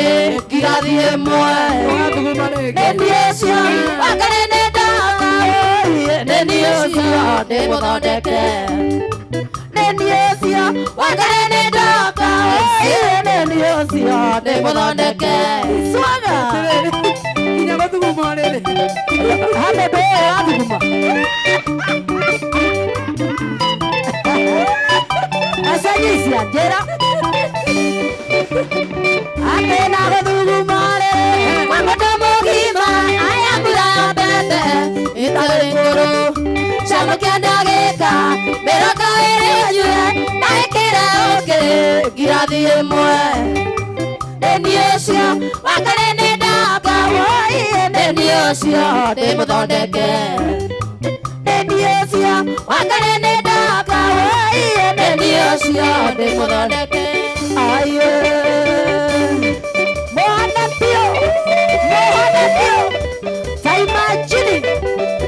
ngirathi ĩmwe.
Ũgathuguma rĩngĩ.
Nĩ niĩ ũcio Wangarĩ nĩ ndoka ũiye. Nĩ niĩ ũcio ndĩmũthondeke. Nĩ niĩ ũcio Wangarĩ nĩ ndoka ũiye. Nĩ niĩ ũcio ndĩmũthondeke. Swaga.
Nginya gũthuguma ũrĩrĩ.
Hame ndũĩ wathuguma. Acenyisia njĩra. Atĩ na gũthuguma rĩrĩ kwa mũndũ mũgima aya mbura ya mbembe ĩtarĩ ngũrũ. Camũkia ndagĩka 20 ũnyue na wĩkĩre ũkĩ ngirathi ĩmwe. Nĩ niĩ ũcio Wangarĩ nĩ ndoka woiye. Nĩ niĩ ũcio ndĩmũthondeke. Nĩ niĩ ũcio Wangarĩ nĩ ndoka woiye. Nĩ niĩ ũcio ndĩmũthondeke. Aiye. Mwana biũ, mwana biũ. Ta imagine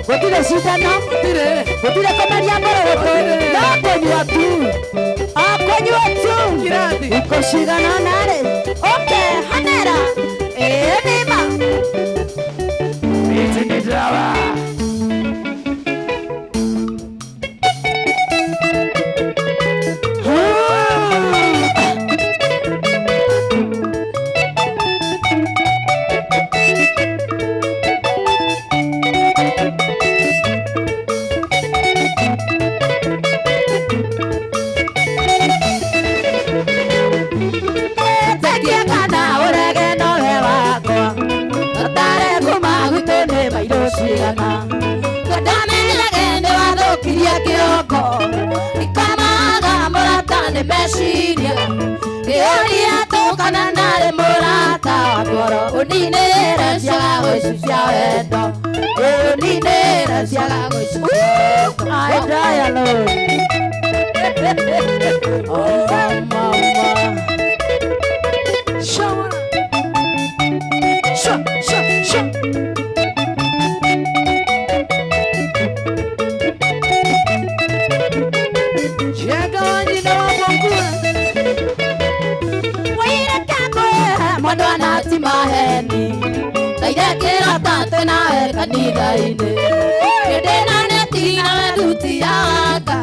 gũtirĩ cindano,
Gũtirĩ.
gũtirĩ kũmeria mũrũrũkũ, no kũnyua tu, o kũnyua tu.
Kirathi.
Thikũ cigana ũna rĩ, ũkehanĩra. Ĩĩ nĩ ma.
Miti ni dawa.
Tekia kana ũrege nowe wakwa ũtare kuma gwitũ nĩ mairũ cigana. Ndamenyage nĩ wathũkirie kĩroko ikamaga mũrata nĩ meciria ngĩũria tũkana narĩ mũrata ngoro ũninĩre ciaga gũici cia wendo ũninĩre ciaga gũici. I die alone. Oh, mama.
Shawara. Sha, sha, sha. Jenga wanyina wa Bongura.
Mũndũ anati maheni ndairekĩra tate nawe kanitha-inĩ hĩndĩ ĩno neti nawe thuti yaka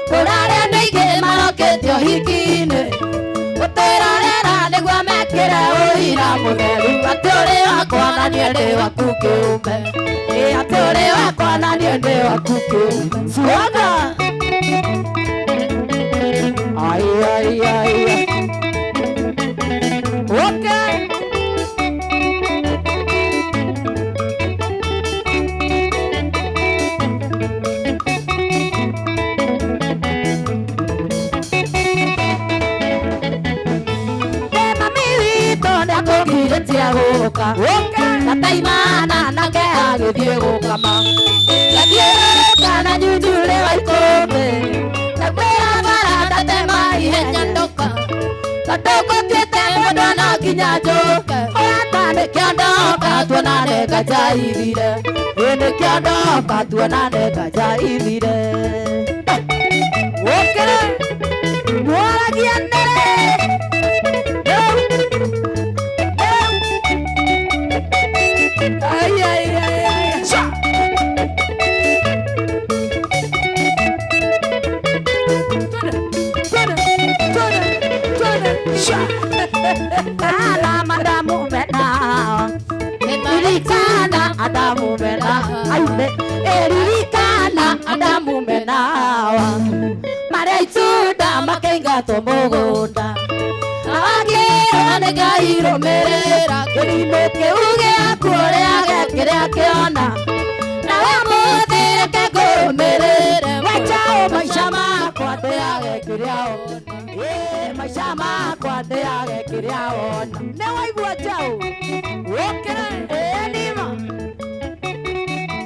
kũrarĩa andũ aingĩ marokĩte ũhiki-inĩ gũtwĩrorera nĩguo mekĩre ũira mũtheru atĩ ũrĩ wakwa na niĩ ndĩ waku kĩũmbe. Ĩ atĩ ũrĩ wakwa na niĩ ndĩ waku kĩũmbe. Swaga. Ai ai ai.
Okay.
Mami witũ nĩakũgirĩtie gũka gataimana nake agĩthiĩ gũkama gathiũrũrũka na nyunjurĩ wa ikũmbĩ ndakwĩra bara ndatema ihenya ndoka tondũ ngũtuĩte mũndũ no nginya njũke ũrata nĩkĩo ndoka tuonane ngajaithire. Ĩ nĩkĩo ndoka tuonane ngajaithire.
Wokere.
Mwaragia nĩrĩ.
Ai, ai, ai, ai. Sha. Twende, twende, twende, twende. Sha.
Kana madamu mena Ririkana Adamu mena Aibe Ririkana Adamu mena Marĩa itunda makĩingatwo mũgũnda. Awakĩrwo nĩ nĩ Ngai rũmĩrĩra kĩrimũ kĩu gĩaku ũrĩage kĩrĩa kĩona nawe mũthĩ reke ngũrũmĩrĩre wechaũ maica makwa ndĩage kĩrĩa ona ĩ maica makwa ndĩage kĩrĩa ona nĩ waigua njaũ
Wokere.
ĩ nima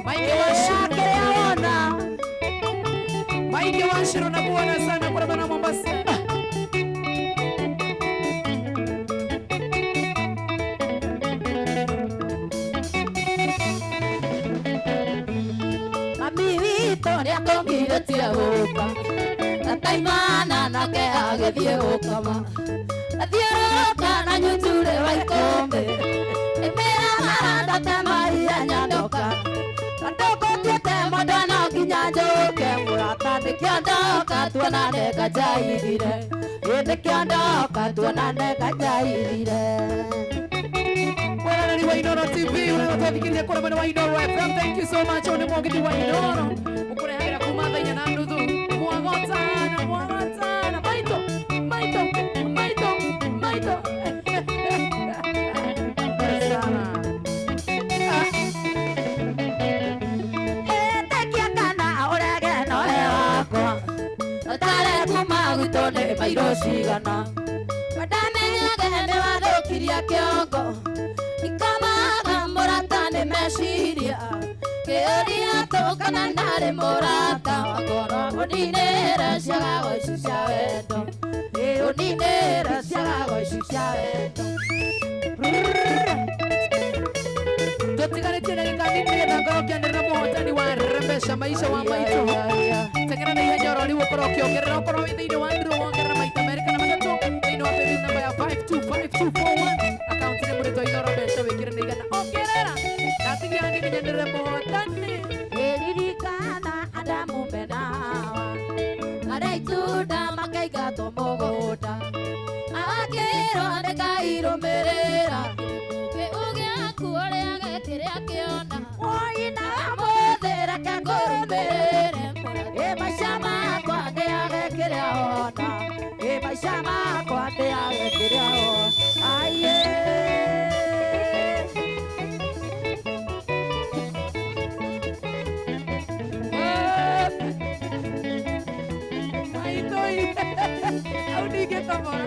Maige Washiro.
kĩrĩa wona
Maige Washiro nakuona sana kutoka na Mombasa.
Mami witũ nĩakũngirĩtie gũka tataimana nake agĩthiĩ gũkoma athiũrũrũka na nyuturĩ wa ikũmbĩ ĩmĩra maranda temaia nyandoka andũkũtuĩte mwendwa no nginya njũke mũrata nĩkĩo ndoka tuonane kanjaithire ĩ nĩkĩo ndoka tuonane kanjaithire.
Mweroreri wa Inooro TV ũrĩa kũrĩa mwena wa Inooro FM. Thank you so much. Ũyũ nĩ mũgithi wa Inooro ũkũrehagĩra kuma thaa inya na nuthu mwagotana mwagotana maito maito maito maito. Sana.
Ĩtĩkia kana ũrege nowe wakwa ũtare kuma gwitũ nĩ mairũ cigana ndamenyage nĩ wathũkirie kĩongo ikamaga mũrata nĩ meciria kĩũria tũkana ndarĩ mũrata wakorwo ũninĩre ciagago ici cia wendo ĩ ũninĩre ciagago ici cia wendo.
Tũtigarĩtie ndagĩka nini nĩgetha ngorwo ngĩanĩrĩra mũhotani wa rembesha maisha wa maitũ. Teng'era na ihenya oro rĩu ũkorwo ũkĩongerera ũkorwo wĩ thĩinĩ wa ndiro wongerera maita merĩ kana matatũ thĩinĩ wa paybill number ya 525241 akaunti nĩ mũrĩtwa Inooro mbeca wĩkĩre na igana ongerera ndatigia hanini nyanĩrĩre mũhotani.
Ĩririkana Adamu mena Hawa arĩa itunda makaingatwo mũgũnda akĩrwo nĩ Ngai rũmĩrĩra
Kĩu gĩaku ũrĩage kĩrĩa kĩona
Oi na mũthĩ reke ngũrũmĩrĩre ĩ maica makwa ndĩage kĩrĩa ona ĩ maica makwa ndĩage kĩrĩa ona aiĩ.
Maitũ au ndingĩtobora.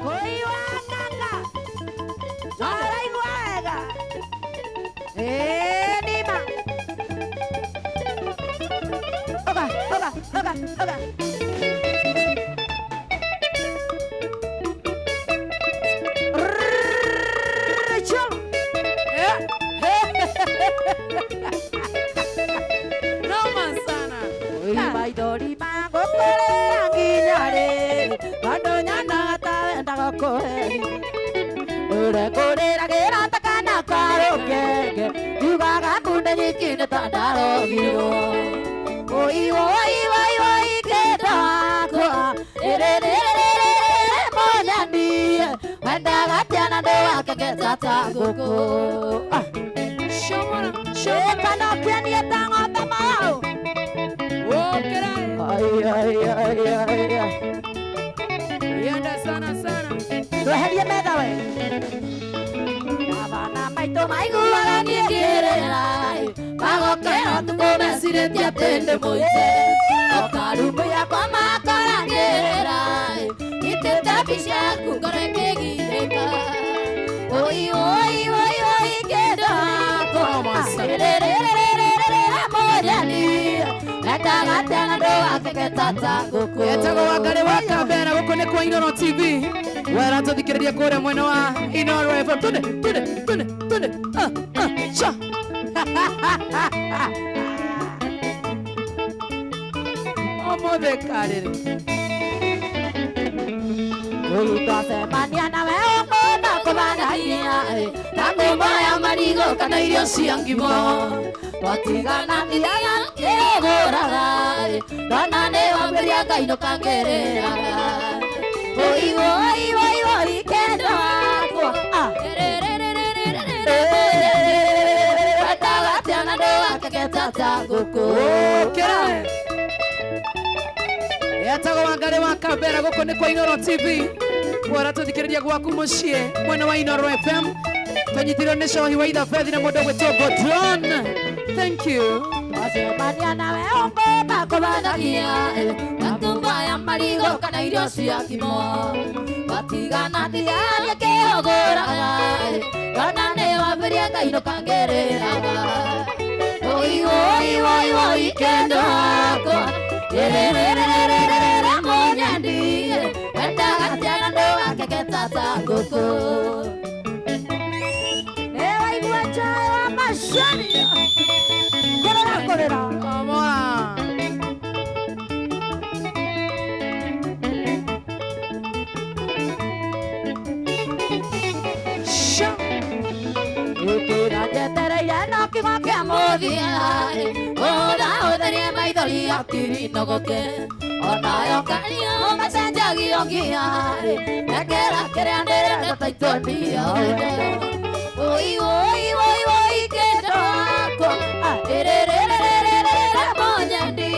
Kũi wa nganga araigua wega ĩ nima oga oga oga oga. Rachel.
Noma sana.
Maithori magũkũrĩra nginya rĩ tondũ nyonaga ta wendaga kũheria ũrekũrĩragĩra ta kana karũkenge ngiugaga kunde nyiki nĩ ta ndarogirwo oi oi oi oi kĩndũ wakwa rĩrĩrĩrĩrĩrĩ mũnyani wendaga atĩa na ndũ wakengeta ta ngũkũ.
Shomora shomora.
Kana ũkĩanie ta ng'ombe maũ.
Wokere.
Ai ai ai ai ai.
Yenda sana sana.
Tweherie metha we. Baba na maitũ maiguaga niĩ ngĩrĩra magokĩra ũtukũ mecirĩtie atĩ ndĩ mũici okarumbũ yakwa makora ngĩrĩra nyitĩte mbica yaku ngoro ĩkĩgirĩka oi oi oi oi kĩndũ wakwa rĩrĩrĩrĩrĩrĩrĩ mũnyani endaga atĩa na ndũ wakengeta ta ngũkũ.
Etagwo Wangari wa Kambera gũkũ nĩ kwa Inooro TV wera tũthikĩrĩria kũrĩa mwena wa Inooro FM twende twende twende twende ah ah cha. Ũmũthĩ karĩrĩ
Twacemania nawe ũkũna kũbanagia ta ngumo ya marigũ kana irio cia ngimo twatigana thiaga ngĩgũraga ndona nĩ wambĩrĩria ngainũka ngĩrĩraga oi oi oi oi kendo wakwa. tata ngũkũ.
Ũkĩra. Etagwo Wangari wa Kambera gũkũ nĩ kwa Inoro TV. Kwara tũthikĩrĩria gwaku mũciĩ mwena wa Inoro FM. Tũnyitirwo nĩ Cohi wa Ithabethi na mũndũ ũgwĩtwo Godron. Thank you.
Wacemania nawe ũngũmba kũbanagia gatumba ya marigo kana irio cia kimo watigana tigania kĩhũgũraga kana nĩ wambĩria kainũka ngĩrĩraga oi oi oi oi kendo wakwa ĩrĩrĩrĩrĩrĩra mũnyendi endaga tiana ndũgakeke tata ngũkũ. Nĩ waigua njaĩ wa macani kũrĩra kũrĩra.
Amora. Sha.
Ĩkĩra njetereire no kiugo kĩa mũthia ũra ũtherie maithori hakiri nogoke onayo kario macenjagio ngia ekĩra kĩrĩa ndĩrenda taitũnia oi oi oi oi kendo wakwa ĩrĩrĩrĩrĩrĩra mũnyendi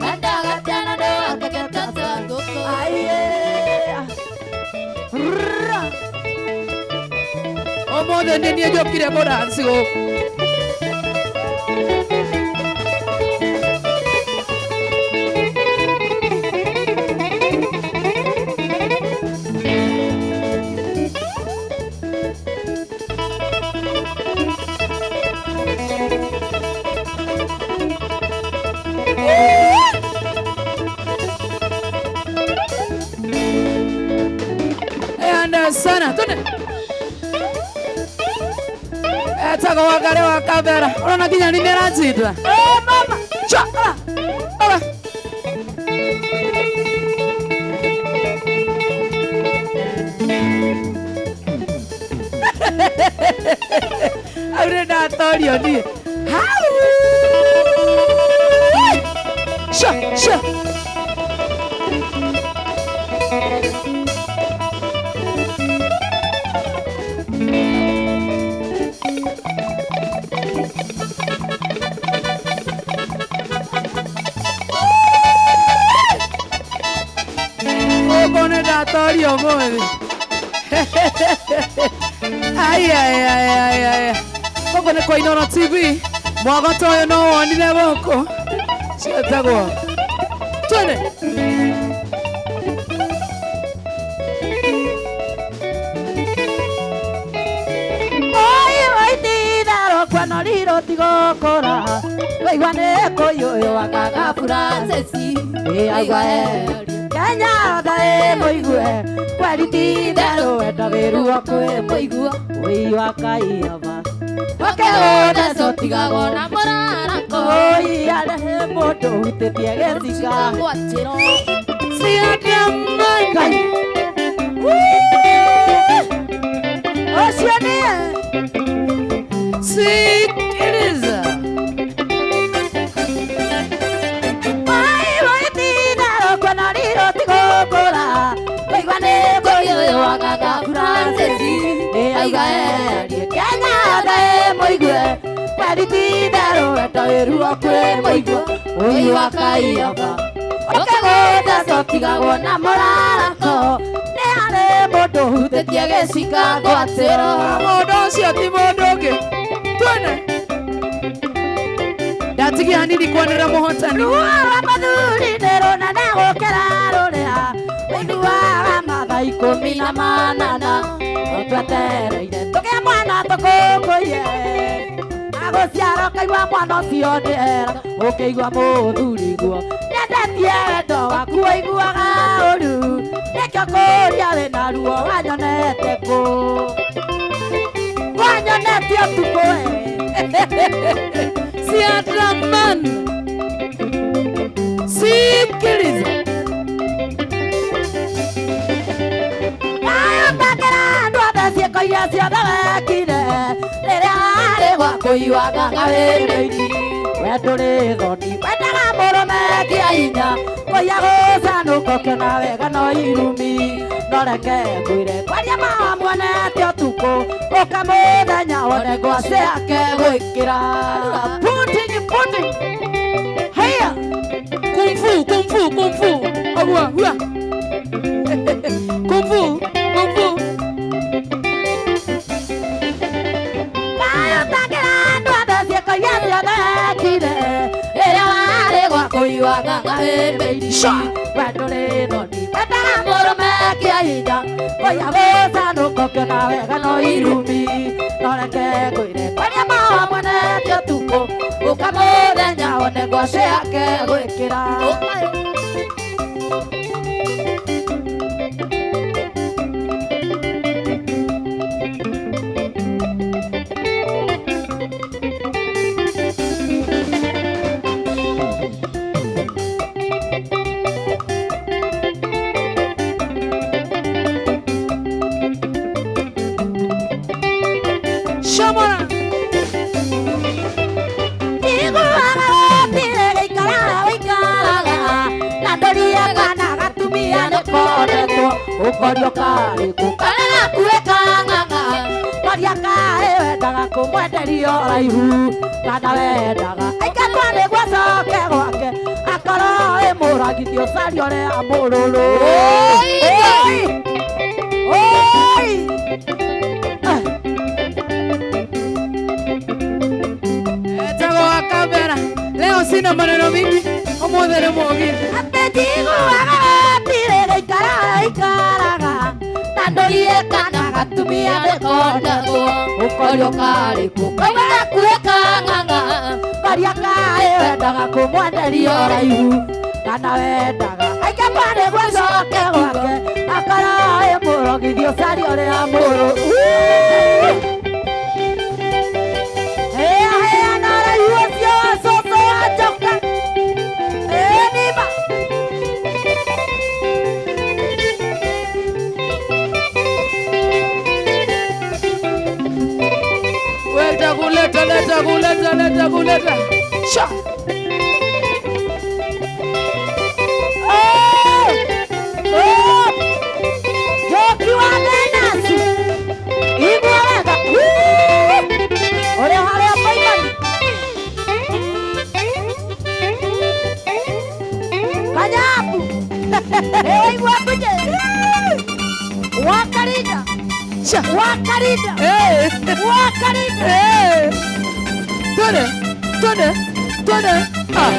endaga tiana ndũgakeke tata ngũkũ.
Aiye. Ra. Ũmũthĩ nĩ niĩ njũkire kũdanci gũkũ. Anda sana twende. Etagwo Wangari wa Kambera. Ũrona nginya nĩ nĩaranjindwa.
Eh mama.
Cha. Ora. Hau nĩ ndatorio niĩ. Hau. Sha sha. Gũkũ nĩ ndatorio ũmũthĩ. Ai ai ai ai ai. Gũkũ nĩ kwa Inoro TV. Mwagoto ũyũ no wonire gũkũ. Ciĩtagwo. Twende.
Oi oi titherũ kweno riro tigũkũra waigua nĩ kũiyũyũagaga Francis ĩ aigua Kenya yothe ĩ mũigue kweri titherũ wendagĩruo kwĩ mũigua ũi wa Kaiaba ũkĩhũne tigagwo na mũrarako oi arehe mũndũ ũhutĩtie gĩcika
Ciakamanga.
Ũcio nĩe.
Sikiliza.
Oi oi titherũ kweno riro tigũkũra waigua nĩ kũiyũyũagaga Francis ĩ aigua Kenya yothe ĩ mũigue kweri titherũ wendagĩruo kwĩ mũigua ũi wa Kaiaba ũkĩgũnda cotigagwo na mũrarako nĩ harĩ mũndũ ũhutĩtie gĩcika ngwatĩro.
Mũndũ ũcio ti mũndũ ũngĩ. Twende. Ndatigia hanini kwanĩrĩra mũhotani.
Ruo rwa mũthuri nĩ rũnene gũkĩra rũrĩa ũiguaga mathaa 18 no twetereire tũgĩe mwana tũkũngũiye agũciara ũkaigua mwana ũcio nĩ era ũkĩigua mũthuri guo nĩendetie wendo waku waiguaga ũru nĩkĩo kũria wĩna ruo wanyonete kũ wanyonete ũtukũ we.
Siadraman. Sikiliza.
Ndakĩra andũ othe ciĩko iria ciothe wekire rĩrĩa arĩ gwakũiyuaga wĩrĩini we ndũrĩ thoni wendaga mũrũme kĩa hinya kũiya gũcanũka ũkĩona wega no irumi no reke ngwĩre kwaria ma muonete ũtukũ ũka mũthenya wone ngwacĩ yake gwĩkĩra.
Putting Wote. Haya. Kung fu, kung fu, kung fu. Agua, hua. Kung fu, kung fu. Leo sina maneno mingi, omothere mogithi. Leta kuleta. Sha.
Oh! Oh! Joki wa Venasi. Igwa wega. Ore hare apaimani. Kanyabu. Ewa igwa kuje. Wakarida.
Sha.
Wakarida.
Eh.
Wakarida.
Eh. Tone, tone, tone. Ah.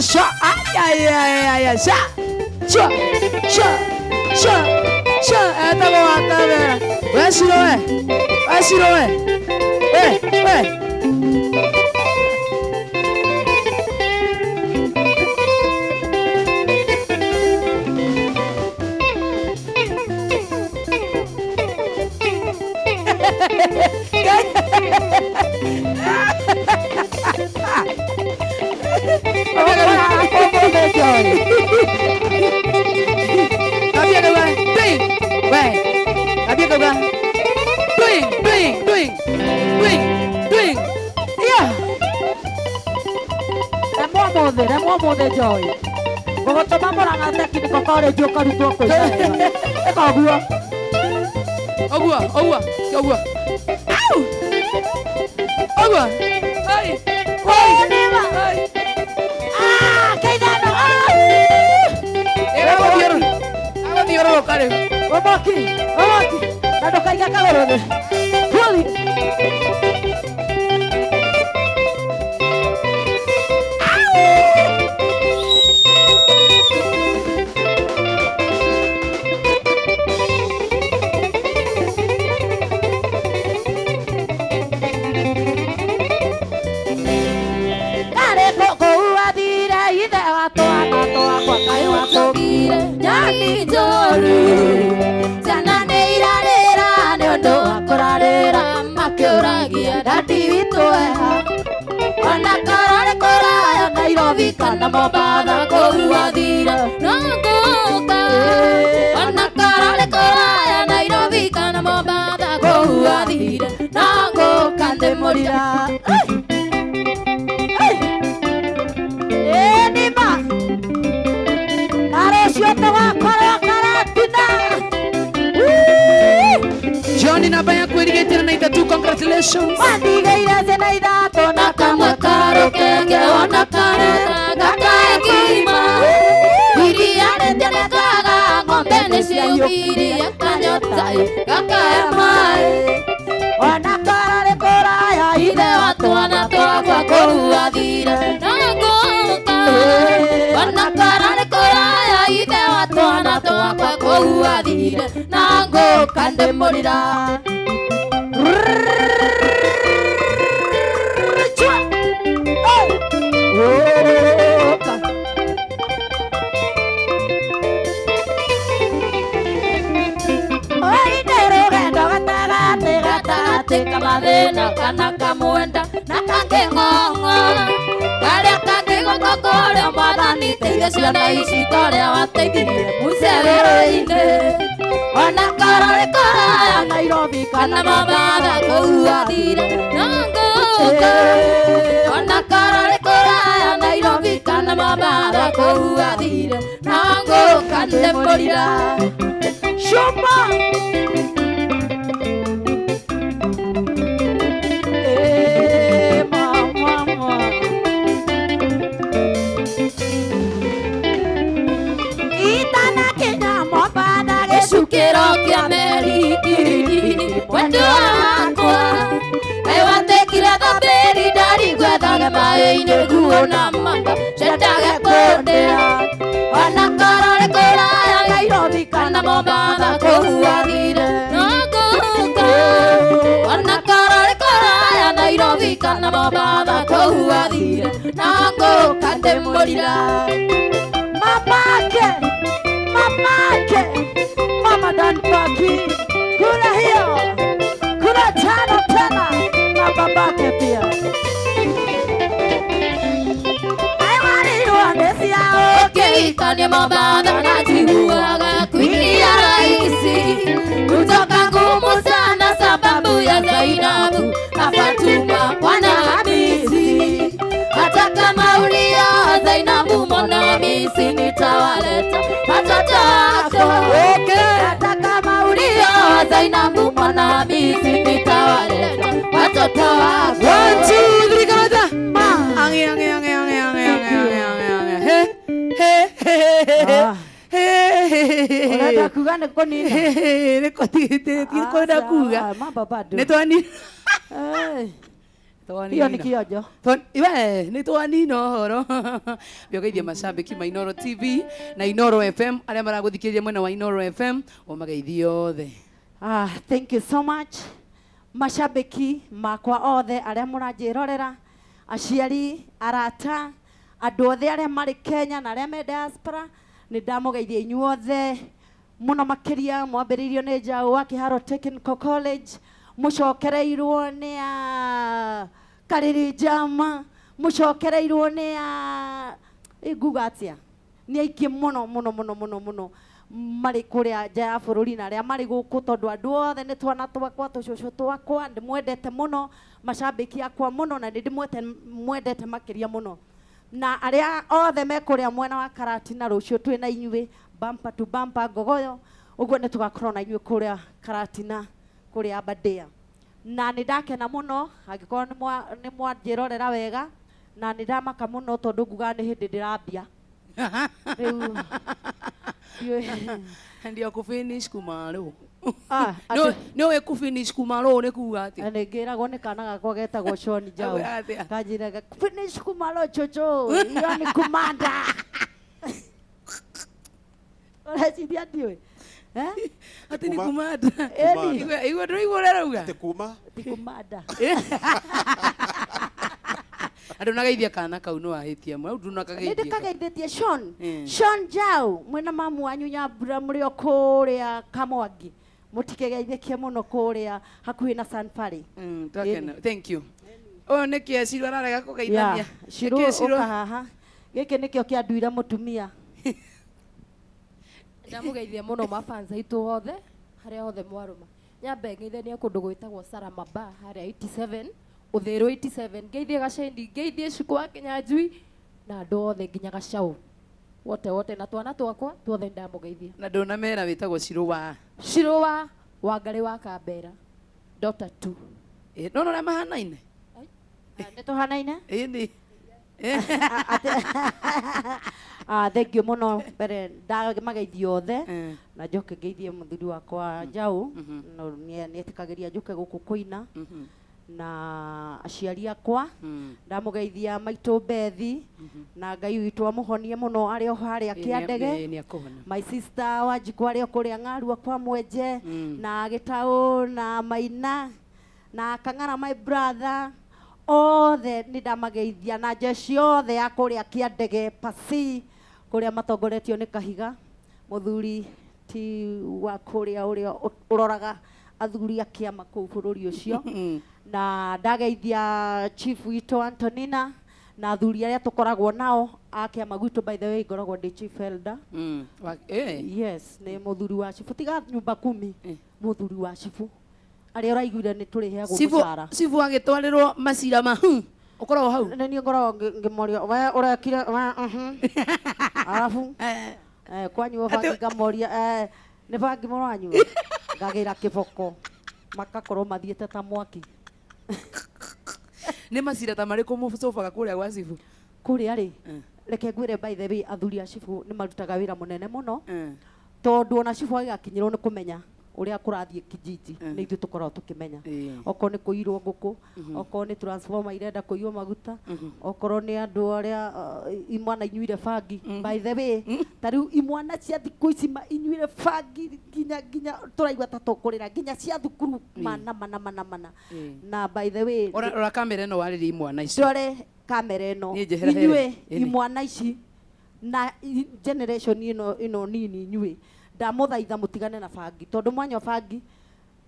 Sha. Ay, ay, ay, ay, sha. Sha, sha, sha, sha. Eta go atabera. We shiro we. We shiro we. We, we. Congratulations.
Rũkenge ona karota gakae kĩrima. Iria rĩtirekaga ng'ombe nĩciaiyũkirie kanyota gakae maĩ.
Ona kora nĩ kũraya
Ithe wa twana twakwa kũu athire na ngũka. Ona kora nĩ kũraya ithe wa twana twakwa kũu athire na ngũka ndĩmũrira.
Chua. Hey. Oka. Oinde rũgendo gatagatĩ
Gatagatĩ ka mathĩna kana kamwenda na kangĩ ng'ong'o karĩa kangĩ guoko kũrĩa mwathani teithia ciana ici ta ũrĩa wateithirie Musa werũ-inĩ. Ona korwo nĩ kũraya
Nairobi
kana Mombatha kũu athire na ngũka. Ona korwo nĩ kũraya Nairobi kana Mombatha kũu athire na ngũka ndĩmũrira.
Shuma. Eh, mama. Itanakinya Mombatha
Gĩcukĩro kĩa meri Kirinini mwendwa wakwa kaĩ watekire thabĩri ndarigwethage maĩ-inĩ nguo na manga ciendage kũndĩa. Ona korwo nĩ kũraya
Nairobi
kana Mombatha kũu athire na ngũka. Ona korwo nĩ kũraya Nairobi kana Mombatha kũu athire na ngũka ndĩmũrira.
Mamake, mamake, mama Dan Paki, kula hiyo, kula tano tena na babake pia. Aiwarirwo nĩ ciao.
Ũkĩhikania Mombatha na njiguaga kuingia rahisi kutoka ngumu sana sababu ya Zainabu na Fatuma mwana Hamisi. Hata kama ulioa Zainabu mwana Hamisi nitawaleta watoto wako.
Hata kama
Ulioa Zainabu mwana Hamisi nitawaleta watoto wako.
1 2 3 karota.
Ma.
Ange ange ange ange ange ange ange ange ange. He he he he.
Ah.
He he.
Ũrenda kuga nĩ kũnina?
He nĩ kũtigĩtĩtie kwenda kuga.
Ah, mambo bado.
Nĩ twani.
Eh,
Twanina.
Hiyo ni kionjo.
Iwe nĩ twanina ũhoro. Mbĩũgeithia macambĩki ma Inooro TV na Inooro FM arĩa maragũthikĩrĩria mwena wa Inooro FM ũmageithie othe.
Ah, thank you so much mashabiki makwa othe arĩa mũranjĩrorera, aciari, arata, andũ othe arĩa marĩ Kenya na arĩa me diaspora, nĩ ndamũgeithia inyuothe mũno makĩria. Mwambĩrĩirio nĩ Njaũ wa Kĩharo Technical College, mũcokereirwo nĩ a Karĩrĩ Njama, mũcokereirwo nĩ a nguga atĩa, nĩ aingĩ mũno mũno mũno mũno mũno marĩ kũrĩa nja ya bũrũri na arĩa marĩ gũkũ, tondũ andũ othe nĩ twana twakwa, tũcũcũ twakwa, ndĩmwendete mũno, macambĩki akwa mũno, na nĩ ndĩmwendete makĩria mũno. Na arĩa othe me kũrĩa mwena wa Karatina, rũciũ twĩ na inyuĩ bumper to bumper Ngogoyo, ũguo nĩ tũgakorwo na inyuĩ kũrĩa Karatina, kũrĩa Aberdare. Na nĩ ndakena mũno angĩkorwo nĩ mwanjĩrorera wega, na nĩ ndamaka mũno tondũ ngugaga nĩ hĩndĩ ndĩrambia rĩu ndiũĩ.
Ndio kufinish kumalo.
Ah,
Nĩ ũĩ kufinish kumalo nĩ kuga atĩa?
Nĩ ngĩragwo nĩ kana gakwa getagwo Sean Jau.
Auga atĩa?
Kanjĩraga finish kumalo chocho, iyo ni kumanda. Ũreciria ndiũĩ? Eh?
Atĩ nĩ kumanda.
Ĩni.
Igua ndũraigua ũrĩa arauga?
Atĩ kuma
Ti kumanda.
Andũ nagaithia kana kau nĩ wahĩtia mũno. Rĩu
Nĩ
ndunakageithia.
ndĩkageithĩtie Sean.
Mm.
Sean Jau mwĩna mamu wanyu Nyambura mũrĩ o kũrĩa Kamwangi. Mũtikegeithĩkie mũno kũrĩa hakuhĩ na San Fari.
Twakena. Thank you. Ũyũ nĩ kĩ Ciru ararega kũgeithania?
Yeah, Ciru
Nĩkĩ Ciru?
ũka haha. Gĩkĩ nĩkĩo kĩanduire mũtumia.
Ndamũgeithia mũno mafans aitũ othe harĩa hothe mwarũma. Nyambe ngeithanie kũndũ gwĩtagwo Salama Bar harĩa 87 Ũthĩrũ 87, ngeithie Gacendi, ngeithie Cuku wa Kĩnyanjui na andũ othe nginya Gacaũ wote wote na twana twakwa tuothe ndamũgeithia.
Na ndũnamera wĩtagwo Ciru wa
Ciru wa Wangarĩ wa Kambera Dota 2.
No ũrĩa mahanaine?
Nĩ tũhanaine?
Ĩni.
Thank you muno mbere ndamageithia othe na njoke ngeithie muthuri wakwa Njau no nĩetĩkagĩria njũke gũkũ kũina na aciari akwa ndamugeithia maitũ Bethi na Ngai witũ amũhonie mũno arĩ o harĩa Kĩandege.
Nĩ akũhona.
My sister Wanjikũ arĩ o kũrĩa Ng'arua kwa Mwenje na Gĩtaũ na Maina na Kang'ara my brother othe nĩ ndamageithia na jeshi othe ya kũrĩa Kĩandege Pasi kũrĩa matongoretio nĩ Kahiga mũthuri ti wa kũrĩa ũrĩa ũroraga athuri a kĩama kũu bũrũri ũcio na ndageithia chief witũ Antonina na athuri arĩa tũkoragwo nao a kĩama gwitũ. By the way, ngoragwo ndĩ chief elder. Yes, nĩ mũthuri wa chifu tiga nyumba kumi, mũthuri wa chifu arĩa ũraiguire nĩ tũrĩheagwo mũcara.
Cibu agĩtwarĩrwo macira ma ũkoragwo hau.
Nĩ niĩ ngoragwo ngĩmoria we ũrekire we arabu kwanyuo bangi ngamoria nĩ bangi mũranyua ngagĩra kĩboko makakorwo mathiĩte ta mwaki.
Nĩ macira ta marĩkũ mũcobaga kũrĩa gwa cibu?
Kũrĩa rĩ, reke ngwĩre, by the way, athuri a cibu nĩ marutaga wĩra mũnene mũno tondũ ona cibu agĩgakinyĩrwo nĩ kũmenya ũrĩa kũrathiĩ kijiji nĩ ithuĩ tũkoragwo tũkĩmenya okorwo nĩ kũirwo ngũkũ, okorwo nĩ transformer irenda kũiywo maguta, okorwo nĩ andũ arĩa imwana inyuire bangi. By the way, ta rĩu imwana cia thikũ ici inyuire bangi nginya tũraigua ta tũkũrĩra nginya cia thukuru mana mana mana mana. Na by the way,
Rora kamera ĩno warĩrie imwana icio.
Ndore kamera ĩno.
Niĩ njehera here.
Inyuĩ
Ĩni.
imwana ici na generation ĩno nini, inyuĩ ndamũthaitha mũtigane na bangi tondũ mwanyua bangi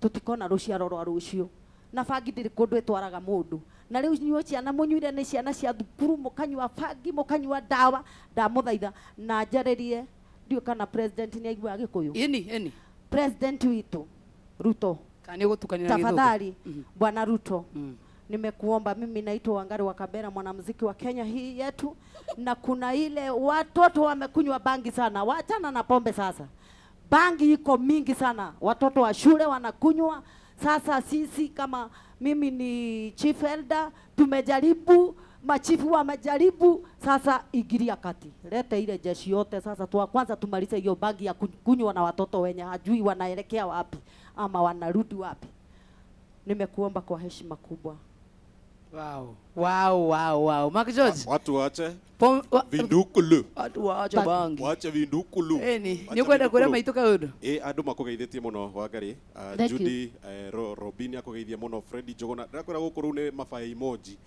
tũtikona rũciaro rwa rũciũ na bangi ndĩrĩ kũndũ ĩtwaraga mũndũ. Na rĩu inyuĩ ciana mũnyuire nĩ ciana cia thukuru mũkanyua bangi mũkanyua ndawa, ndamũthaitha na njarĩrie ndiũĩ kana president nĩ aiguaga Gĩkũyũ.
Ĩni ĩni.
President witũ Ruto,
Kana nĩ ũgũtukanĩra Gĩthũngũ?
Tafadhali Bwana Ruto, nimekuomba. Mimi naitwa Wangari wa Kabera, mwanamuziki wa Kenya hii yetu, na kuna ile watoto wamekunywa bangi sana. Wachana na pombe sasa, bangi iko mingi sana, watoto wa shule wanakunywa. Sasa sisi kama mimi ni chief elder, tumejaribu, machifu wamejaribu, sasa ingilia kati, lete ile jeshi yote sasa tu kwanza tumalize hiyo bangi ya kunywa na watoto wenye hajui wanaelekea wapi ama wanarudi wapi. Nimekuomba kwa heshima kubwa.
Wow. Mark George.
Watu waache vindukulu.
Watu waache bangi.
Waache vindukulu.
Ĩni, nĩ ũkwenda kwĩra maitũ kaũndũ?
Ĩ, andũ makũgeithĩtie mũno Wangari.
Thank you.
Judy Robin akũgeithia mũno, Freddy Njuguna. Ndĩrakwĩra gũkũ rĩu nĩ mabaya emoji.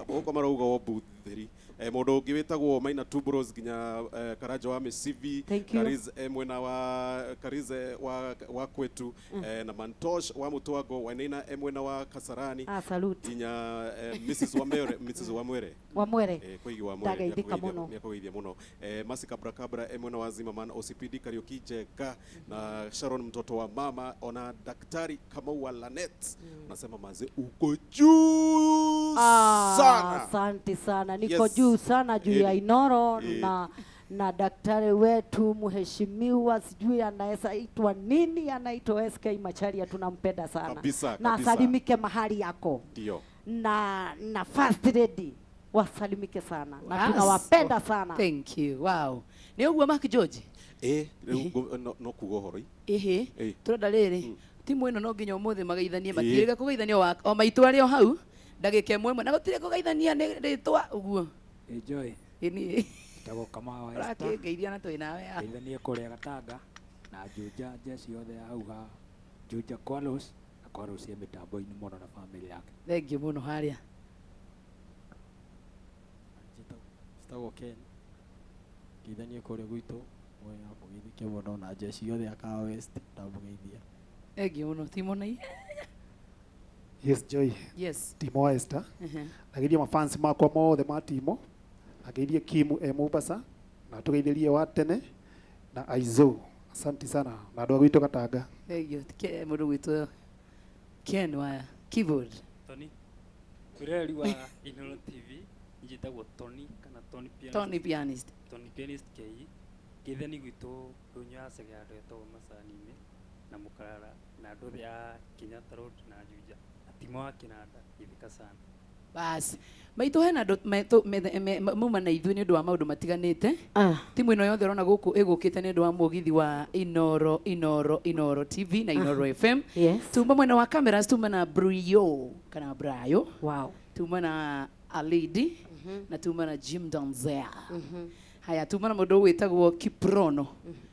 Gũkũ marauga o butheri. Mũndũ ũngĩ wĩtagwo Maina Tubros nginya Karanja wa Misivi,
Thank you.
Kariz mwena wa Kariz wa kwetu na Mantosh wa Mutwago Wainaina mwena wa Kasarani.
Ah, salute.
Nginya Mrs Wamwere, Mrs Wamwere.
Wamwere.
Koigi Wamwere.
Ndageithĩka mũno.
Nĩakũgeithia mũno. Masi Kabra Kabra mwena wa Zimmerman, OCPD Kariuki Njega na Sharon mtoto wa mama ona Daktari Kamau wa Lanet. Nasema maze uko juu sana.
Asante sana, niko
Yes.
juu sana juu ya Inoro na daktari wetu mheshimiwa, sijui anaweza itwa nini, anaitwa SK Macharia, tunampenda sana.
Kabisa,
na
kabisa.
asalimike mahali yako
Ndio.
na first lady wasalimike sana na tunawapenda sana.
Thank you. Wow. Nĩ ũguo Mark George?
Rĩu no kuga ũhoro.
Ĩhĩ. Tũrenda rĩrĩ timu ĩno no nginya ũmũthĩ mageithanie matirĩga kũgeithania o maitũ arĩ o hau ndagĩka ĩmwe ĩmwe na gũtirĩ kũgeithania nĩ rĩtwa ũguo.
Enjoy.
Ĩni.
Njĩtagwo Kamau wa Esther.
Ũrakĩngeithia na twĩ nawe haha.
Ngeithanie kũrĩa Gatanga na Juja jeshi yothe ya hau ha Juja Kwalos na Kwalos e mĩtambo-inĩ mũno na family yake.
Thank you mũno harĩa.
Njĩtagwo Ken. Ngeithanie kũrĩa gwitũ mwena mũgeithĩke mũno na jeshi yothe ya Kahawa West ndamũgeithia.
Thank you mũno Timo na
Yes, Joy.
Yes.
Timo wa Esther. Nageithie mafans makwa mothe ma Timo. Nageithie Kimu e Mombasa na tugeithĩrie wa tene na Aizo. Asante sana na andũ a gwitũ Gatanga.
Thank you. Mũndũ gwitũ Ken wa keyboard.
Tony Mwĩroreri wa Inooro TV, njĩtagwo Tony kana Tony Pianist.
Tony Pianist.
Tony Pianist KE. Ngeithani gwitũ ndũnyũ ya Cegea andũ etagwo Macani-inĩ na Mũkarara na andũ othe a Kenyatta Road na Juja na Timo wa Kĩnanda gĩthika sana.
Bas maitũ hena andũ mauma na ithuĩ nĩ ũndũ wa maũndũ matiganĩte. Timu ĩno yothe ũrona gũkũ ĩgũkĩte nĩ ũndũ wa mũgithi wa Inoro Inoro Inoro TV na Inoro FM.
Yes.
Tuma mwena wa cameras tuma na Brio kana Brayo.
Wow.
Tuma na Alidi na tuma na Jim Donzel. Haya tuma na mũndũ wĩtagwo Kiprono.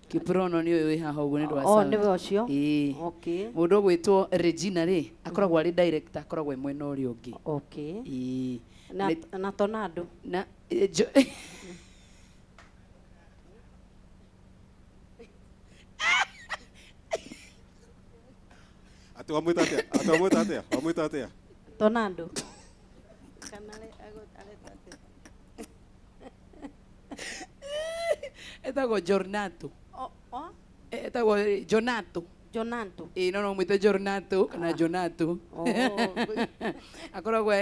Kiprono nĩ ũyũ wĩ haha ũguo nĩ ũndũ wa
Oh,
sound.
nĩwe ũcio?
Ĩĩ.
Okay.
Mũndũ ũgwĩtwo Regina rĩ akoragwo arĩ director, akoragwo e mwena ũrĩa ũngĩ.
Okay.
Ĩĩ.
Na na Tornado.
Na
Atĩ wamwĩta atĩa? Atĩ wamwĩta atĩa? Wamwĩta atĩa?
Tornado.
Etagwo Jornato. Etagwo Jonato.
Jonato.
Ĩĩ no mwĩte Jornato kana Jonato.
Oh.
Akoragwo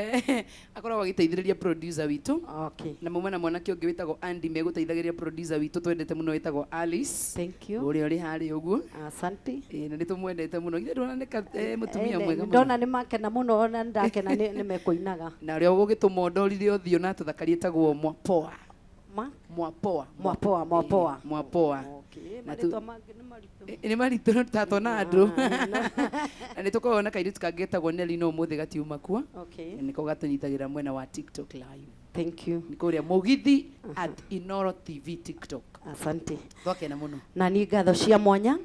akoragwo agĩteithĩrĩria producer witũ.
Okay.
Na mauma na mwanake ũngĩ wĩtagwo Andy megũteithagĩrĩria producer witũ twendete mũno wĩtagwo Alice.
Thank you.
Ũrĩa ũrĩ harĩa ũguo.
Asante.
Ĩĩ na nĩ tũmwendete mũno. Githĩ ndũrona nĩ ka mũtumia mwega mũno.
Ndona nĩ makena mũno ona nĩ ndakena nĩ mekũinaga.
Na ũrĩa ũgũgĩtũmondorire ũthiũ na atũthakaria etagwo Mwapoa.
Ma?
Mwapoa.
Mwapoa, Mwapoa.
Ĩĩ, Mwapoa.
Okay.
Na tu-
Marĩtwa mangĩ nĩ maritũ.
Nĩ maritũ ta Tornado. Na nĩ tũkoragwo na kairĩtu kangĩ getagwo Nelly no ũmũthĩ gatiuma kuo.
Okay.
Na nĩko gatũnyitagĩra mwena wa TikTok live.
Thank you.
Nĩ kũrĩa Mũgithi at Inoro TV TikTok.
Asante.
Twakena mũno.
Na niĩ ngatho cia mwanya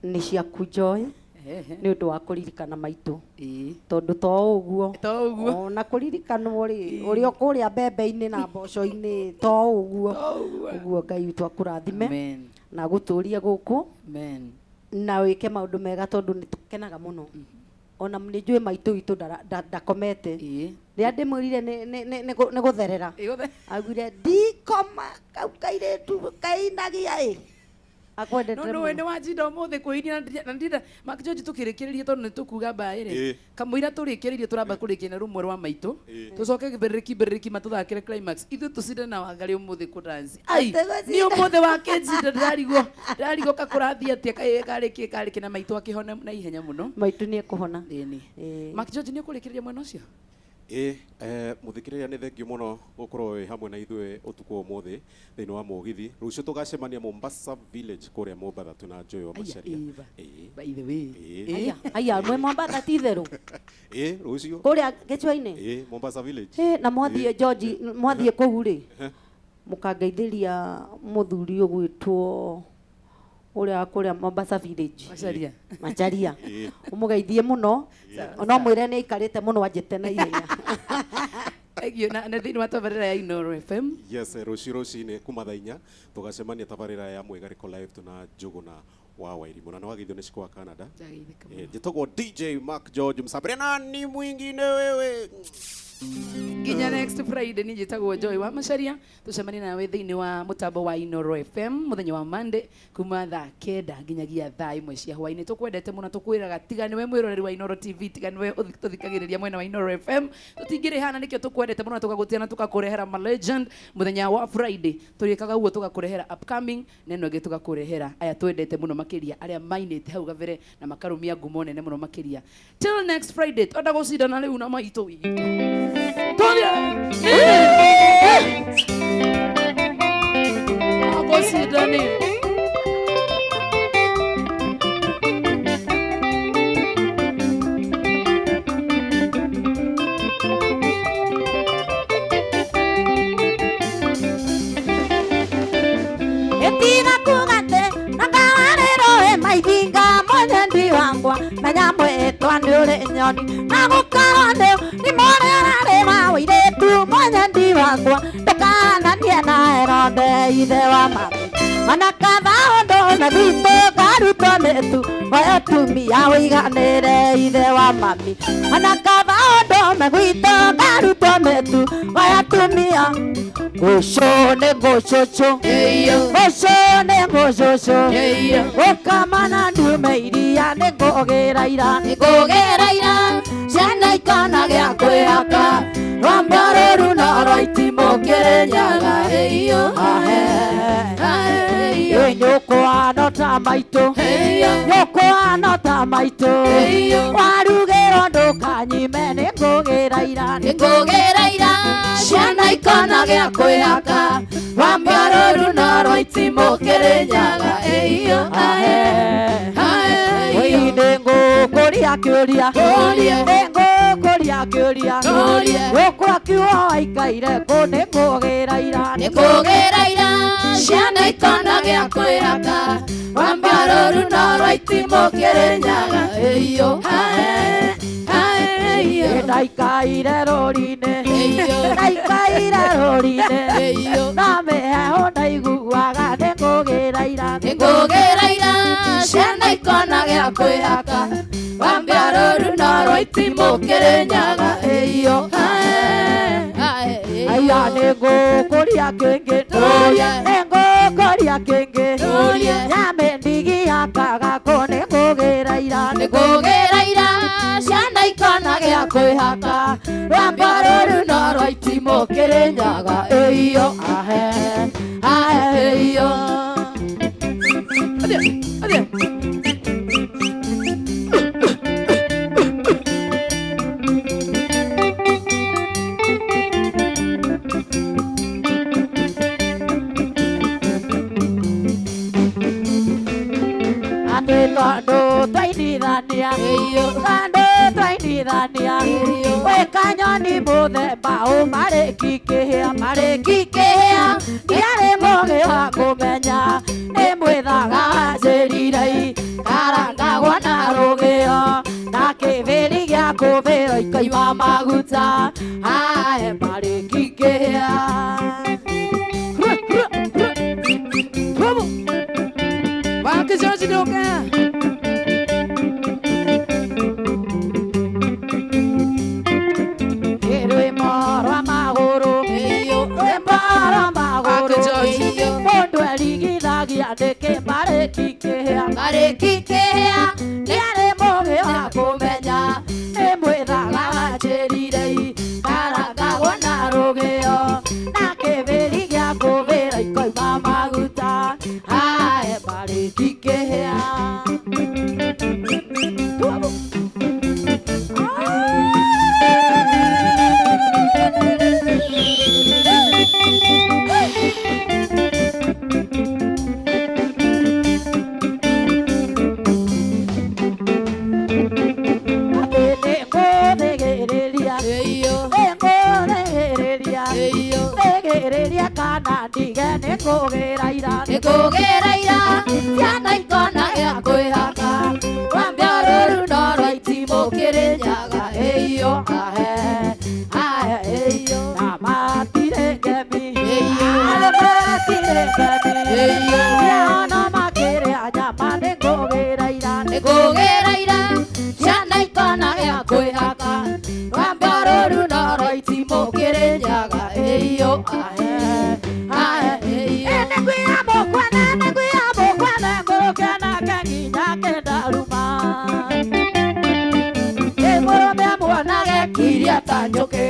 nĩ ciaku Joy
Ehe.
nĩ ũndũ wa kũririkana maitũ.
Ĩĩ.
Tondũ to ũguo.
To ũguo.
Ona kũririkanwo rĩ ũrĩa ũkũrĩa mbembe-inĩ na mboco-inĩ to ũguo. Ũguo Ngai witũ akũrathime
Amen.
na agũtũrie gũkũ
Amen.
na wĩke maũndũ mega tondũ nĩ tũkenaga mũno. Ona nĩ njũĩ maitũ witũ ndakomete. Rĩrĩa ndĩmwĩrire nĩ gũtherera. Augire ndikoma kau kairĩtu kainagia ĩ. Akwendete
No nĩ wanjinda ũmũthĩ kwĩinia na ndinda Mark George tũkĩrĩkĩrĩria tondũ nĩ tũkuga mbaĩ rĩ
Ĩĩ.
kamũira tũrĩkĩrĩirie tũramba kũrĩkia na rũmwe rwa maitũ
Ĩĩ.
tũcoke kĩmbĩrĩrĩki mbĩrĩrĩki matũthakĩre climax ithuĩ tũcinde na Wangarĩ ũmũthĩ kũdansi ai
Tũgũcinda.
nĩ ũmũthĩ wakĩnjinda ndĩrarigwo ndĩrarigwo kakũrathiĩ atĩa kaĩ karĩkĩ karĩkĩ na maitũ akĩhona na ihenya mũno.
Maitũ nĩ ekũhona.
Ĩni. Mark George nĩ ũkũrĩkĩrĩria mwena ũcio?
Ĩ mũthikĩrĩria nĩ thengiũ mũno gũkorwo wĩ hamwe na ithuĩ ũtukũ wa ũmũthĩ thĩinĩ wa mũgithi. Rũciũ tũgacemania Mombasa Village kũrĩa Mombatha twĩna Joy wa Macharia.
Ĩba.
Ĩ.
By the way.
Ĩ.
Aya, aya mwĩ Mombatha ti itherũ.
Ĩ rũciũ.
Kũrĩa gĩcũa-inĩ.
Ĩ Mombasa Village.
Ĩ, na mwathiĩ
Ĩ.
George mwathiĩ kũu rĩ
Ehe.
mũkangeithĩria mũthuri ũgwĩtwo ũrĩa wa kũrĩa Mombasa Village.
Macharia.
Macharia.
Ĩ.
Ũmũgeithie mũno. No mwĩre nĩ aikarĩte mũno anjĩte na ihenya.
Thank na na thĩinĩ wa tabarĩra ya Inoro FM.
Yes, rũciũ rũcinĩ kuma thaa inya tũgacemania tabarĩra ya Mwĩgarĩko live tuna Njũgũna wa Wairimũ na nĩwageithio nĩ Shiko wa Canada.
Ndageithĩka mũno.
Njĩtagwo DJ Mark George Msabire nani mwingine wewe.
Nginya next Friday ni njĩtagwo Joy wa Macharia tũcemanie nawe thĩinĩ wa mũtambo wa Inoro FM mũthenya wa Monday kuma thaa kenda nginyagia thaa ĩmwe cia hwainĩ. Tũkwendete mũno tũkwĩraga tiga nĩwe mwĩroreri wa Inoro TV, tiga nĩwe tũthikagĩrĩria mwena wa Inoro FM tũtingĩrĩhana nĩkĩo tũkwendete mũno tũgagũtia na tũgakũrehera ma legend mũthenya wa Friday tũrĩkaga ũguo tũgakũrehera upcoming na ĩno ĩngĩ tũgakũrehera aya twendete mũno makĩria arĩa mainĩte hau gabere na makarũmia ngumo nene mũno makĩria. Till next Friday twenda gũcindana rĩu na maitũ witũ. Agũcindani.
Ĩtiga kuga atĩ na ngawarĩrwo ĩ maithinga mwenyendi wakwa menya mwĩtwa nĩ ũrĩ nyoni na gũkorwo nĩ nĩ mũrĩa ũrarĩ wa ũirĩtu mwenyendi wakwa ndũkananie na Herode ithe wa mami ona katha ũndũ na gwitũ ngarutwo mĩtu oya tumia ũiganĩre ithe wa mami ona katha ũndũ na gwitũ ngarutwo mĩtu oya tumia ngũcũ nĩ ngũcũcũ ngũcũ nĩ ngũcũcũ gũkama na ndume iria nĩ ngũgĩra ira ngũgĩra ira ciana ikona gĩa kwĩhaka rwamba rũru no rwa itimũ kĩrĩnyaga ahe nyũkwa no ta maitũ nyũkwa no ta maitũ warugĩrwo ndũkanyime nĩ ngũgĩra Nĩngũgĩra ira nĩngũgĩra ira ciana ikona gĩa kwĩhaka rwambia rũru no rwa itimũ Kĩrĩnyaga ĩiyo ae ae
Oi nĩngũkũria kĩũria nĩngũkũria kĩũria gũkũ akiuga waikaire kũ nĩngũgĩra ira
nĩngũgĩra ira ciana ikona gĩa kwĩhaka rwambia rũru no rwa itimũ Kĩrĩnyaga ĩiyo ae ae
Ndaikaire rũri-inĩ ndaikaire rũri-inĩ na mĩheho ndaiguaga nĩngũgĩra ira
nĩngũgĩra ira ciana ikona gĩa kwĩhaka rwambia rũru no rwa itimũ Kĩrĩnyaga ĩiyo ae ae
Aya nĩngũkũria kĩngĩ nĩngũkũria kĩngĩ nyame ndigi yakaga kũ nĩngũgĩra ira
nĩngũgĩra ira ciana ikona gĩa kwĩhaka rwambia rũru no rwa itimũ Kĩrĩnyaga ĩiyo ahe ae ĩiyo.
Atĩ tondũ twainithania tondũ twainithania gwĩ kanyoni mũthemba ũ marĩki kĩhĩa marĩki kĩhĩa ndiarĩ mũgĩ wa kũmenya nĩ mwĩthaga wanjĩrire karangagwo na rũgĩo na kĩbĩri gĩa kũbĩrwo ikaima maguta ae marĩki kĩhĩa.
George Doka.
Rwĩmbo rwa magũrũ rwĩmbo rwa magũrũ mũndũ erigithagia nĩkĩ marĩki kĩhĩa
marĩki kĩhĩa
nĩarĩ mũgĩ wa kũmenya nĩ mwĩthaga wanjĩrire karangagwo na rũgĩo na kĩbĩri gĩa kũbĩra ikoima maguta ae marĩki kĩhĩa. Nĩngũthĩgĩrĩria kana ndige nĩngũgĩra ira
nĩngũgĩra ira ciana ikona gĩa kwĩhaka rwambia rũru no rwa itimũ Kĩrĩnyaga ĩiyo ae ae ĩiyo
na matirĩ ngemi na matirĩ ngemi kĩono makĩrĩa nyama nĩngũgĩra ira
nĩngũgĩra ira ciana ikona gĩa kwĩhaka rwambia rũru no rwa itimũ Kĩrĩnyaga ĩiyo ae ae ĩiyo.
Nĩngwĩyamũkwana ngũrũke nake nginya kĩndaruma ĩ mũrũme muonage kiria ta njũkĩ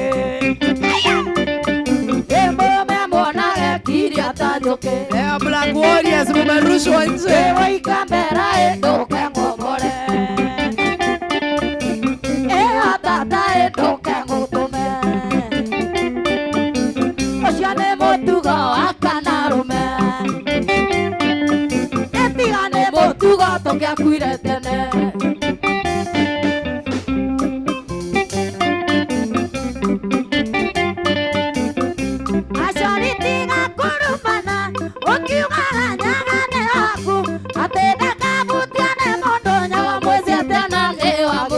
ĩ mũrũme muonage kiria ta njũkĩ.
Black Warriors mumerushwa nje.
Ĩ mbera ĩ ndũke ng'ombore ĩ atata ĩ ndũke ng'ũtũme ũcio nĩ mũtugo wa kanarũme ĩtiga nĩ mũtugo tũngĩakuire tene. Aciari tiga kũrumana ũkiugaga nyaga nĩ waku atĩ ndakabutia nĩ mũndũ nyaga mwĩciate na nĩ waku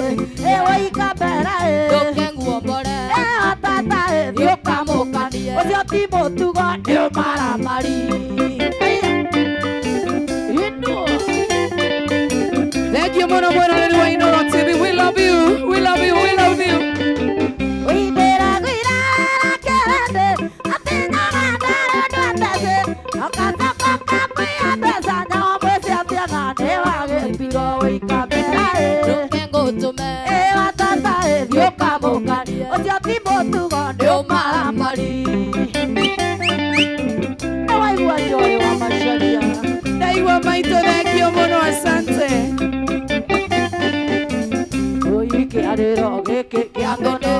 ĩ woika mbere ĩ
Ndũke nguombore
ĩ atata ĩ thiĩ ũkamũkanie ũcio ti mũtugo nĩ ũmaramari.
Thank you muno mwĩroreri wa Inooro TV. We love you, we love you, we love you.
Ndũke ngũtũme
Ũcio ti mũtugo nĩ ũmaramari. Nĩwaigua Joy wa Macharia.
Ndaigua maitũ, thank you muno, asante.
Oi kĩarĩro gĩkĩ kĩa ngono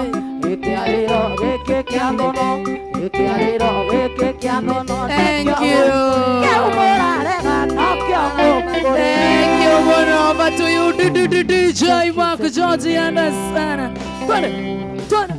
Gĩkĩarĩro gĩkĩ kĩa thono.
Thank you.
Kĩu mũrarega nokĩo mũkũrĩ.
Thank you, Bwana. Over to you, DJ Mark George Anderson. Twende, twende.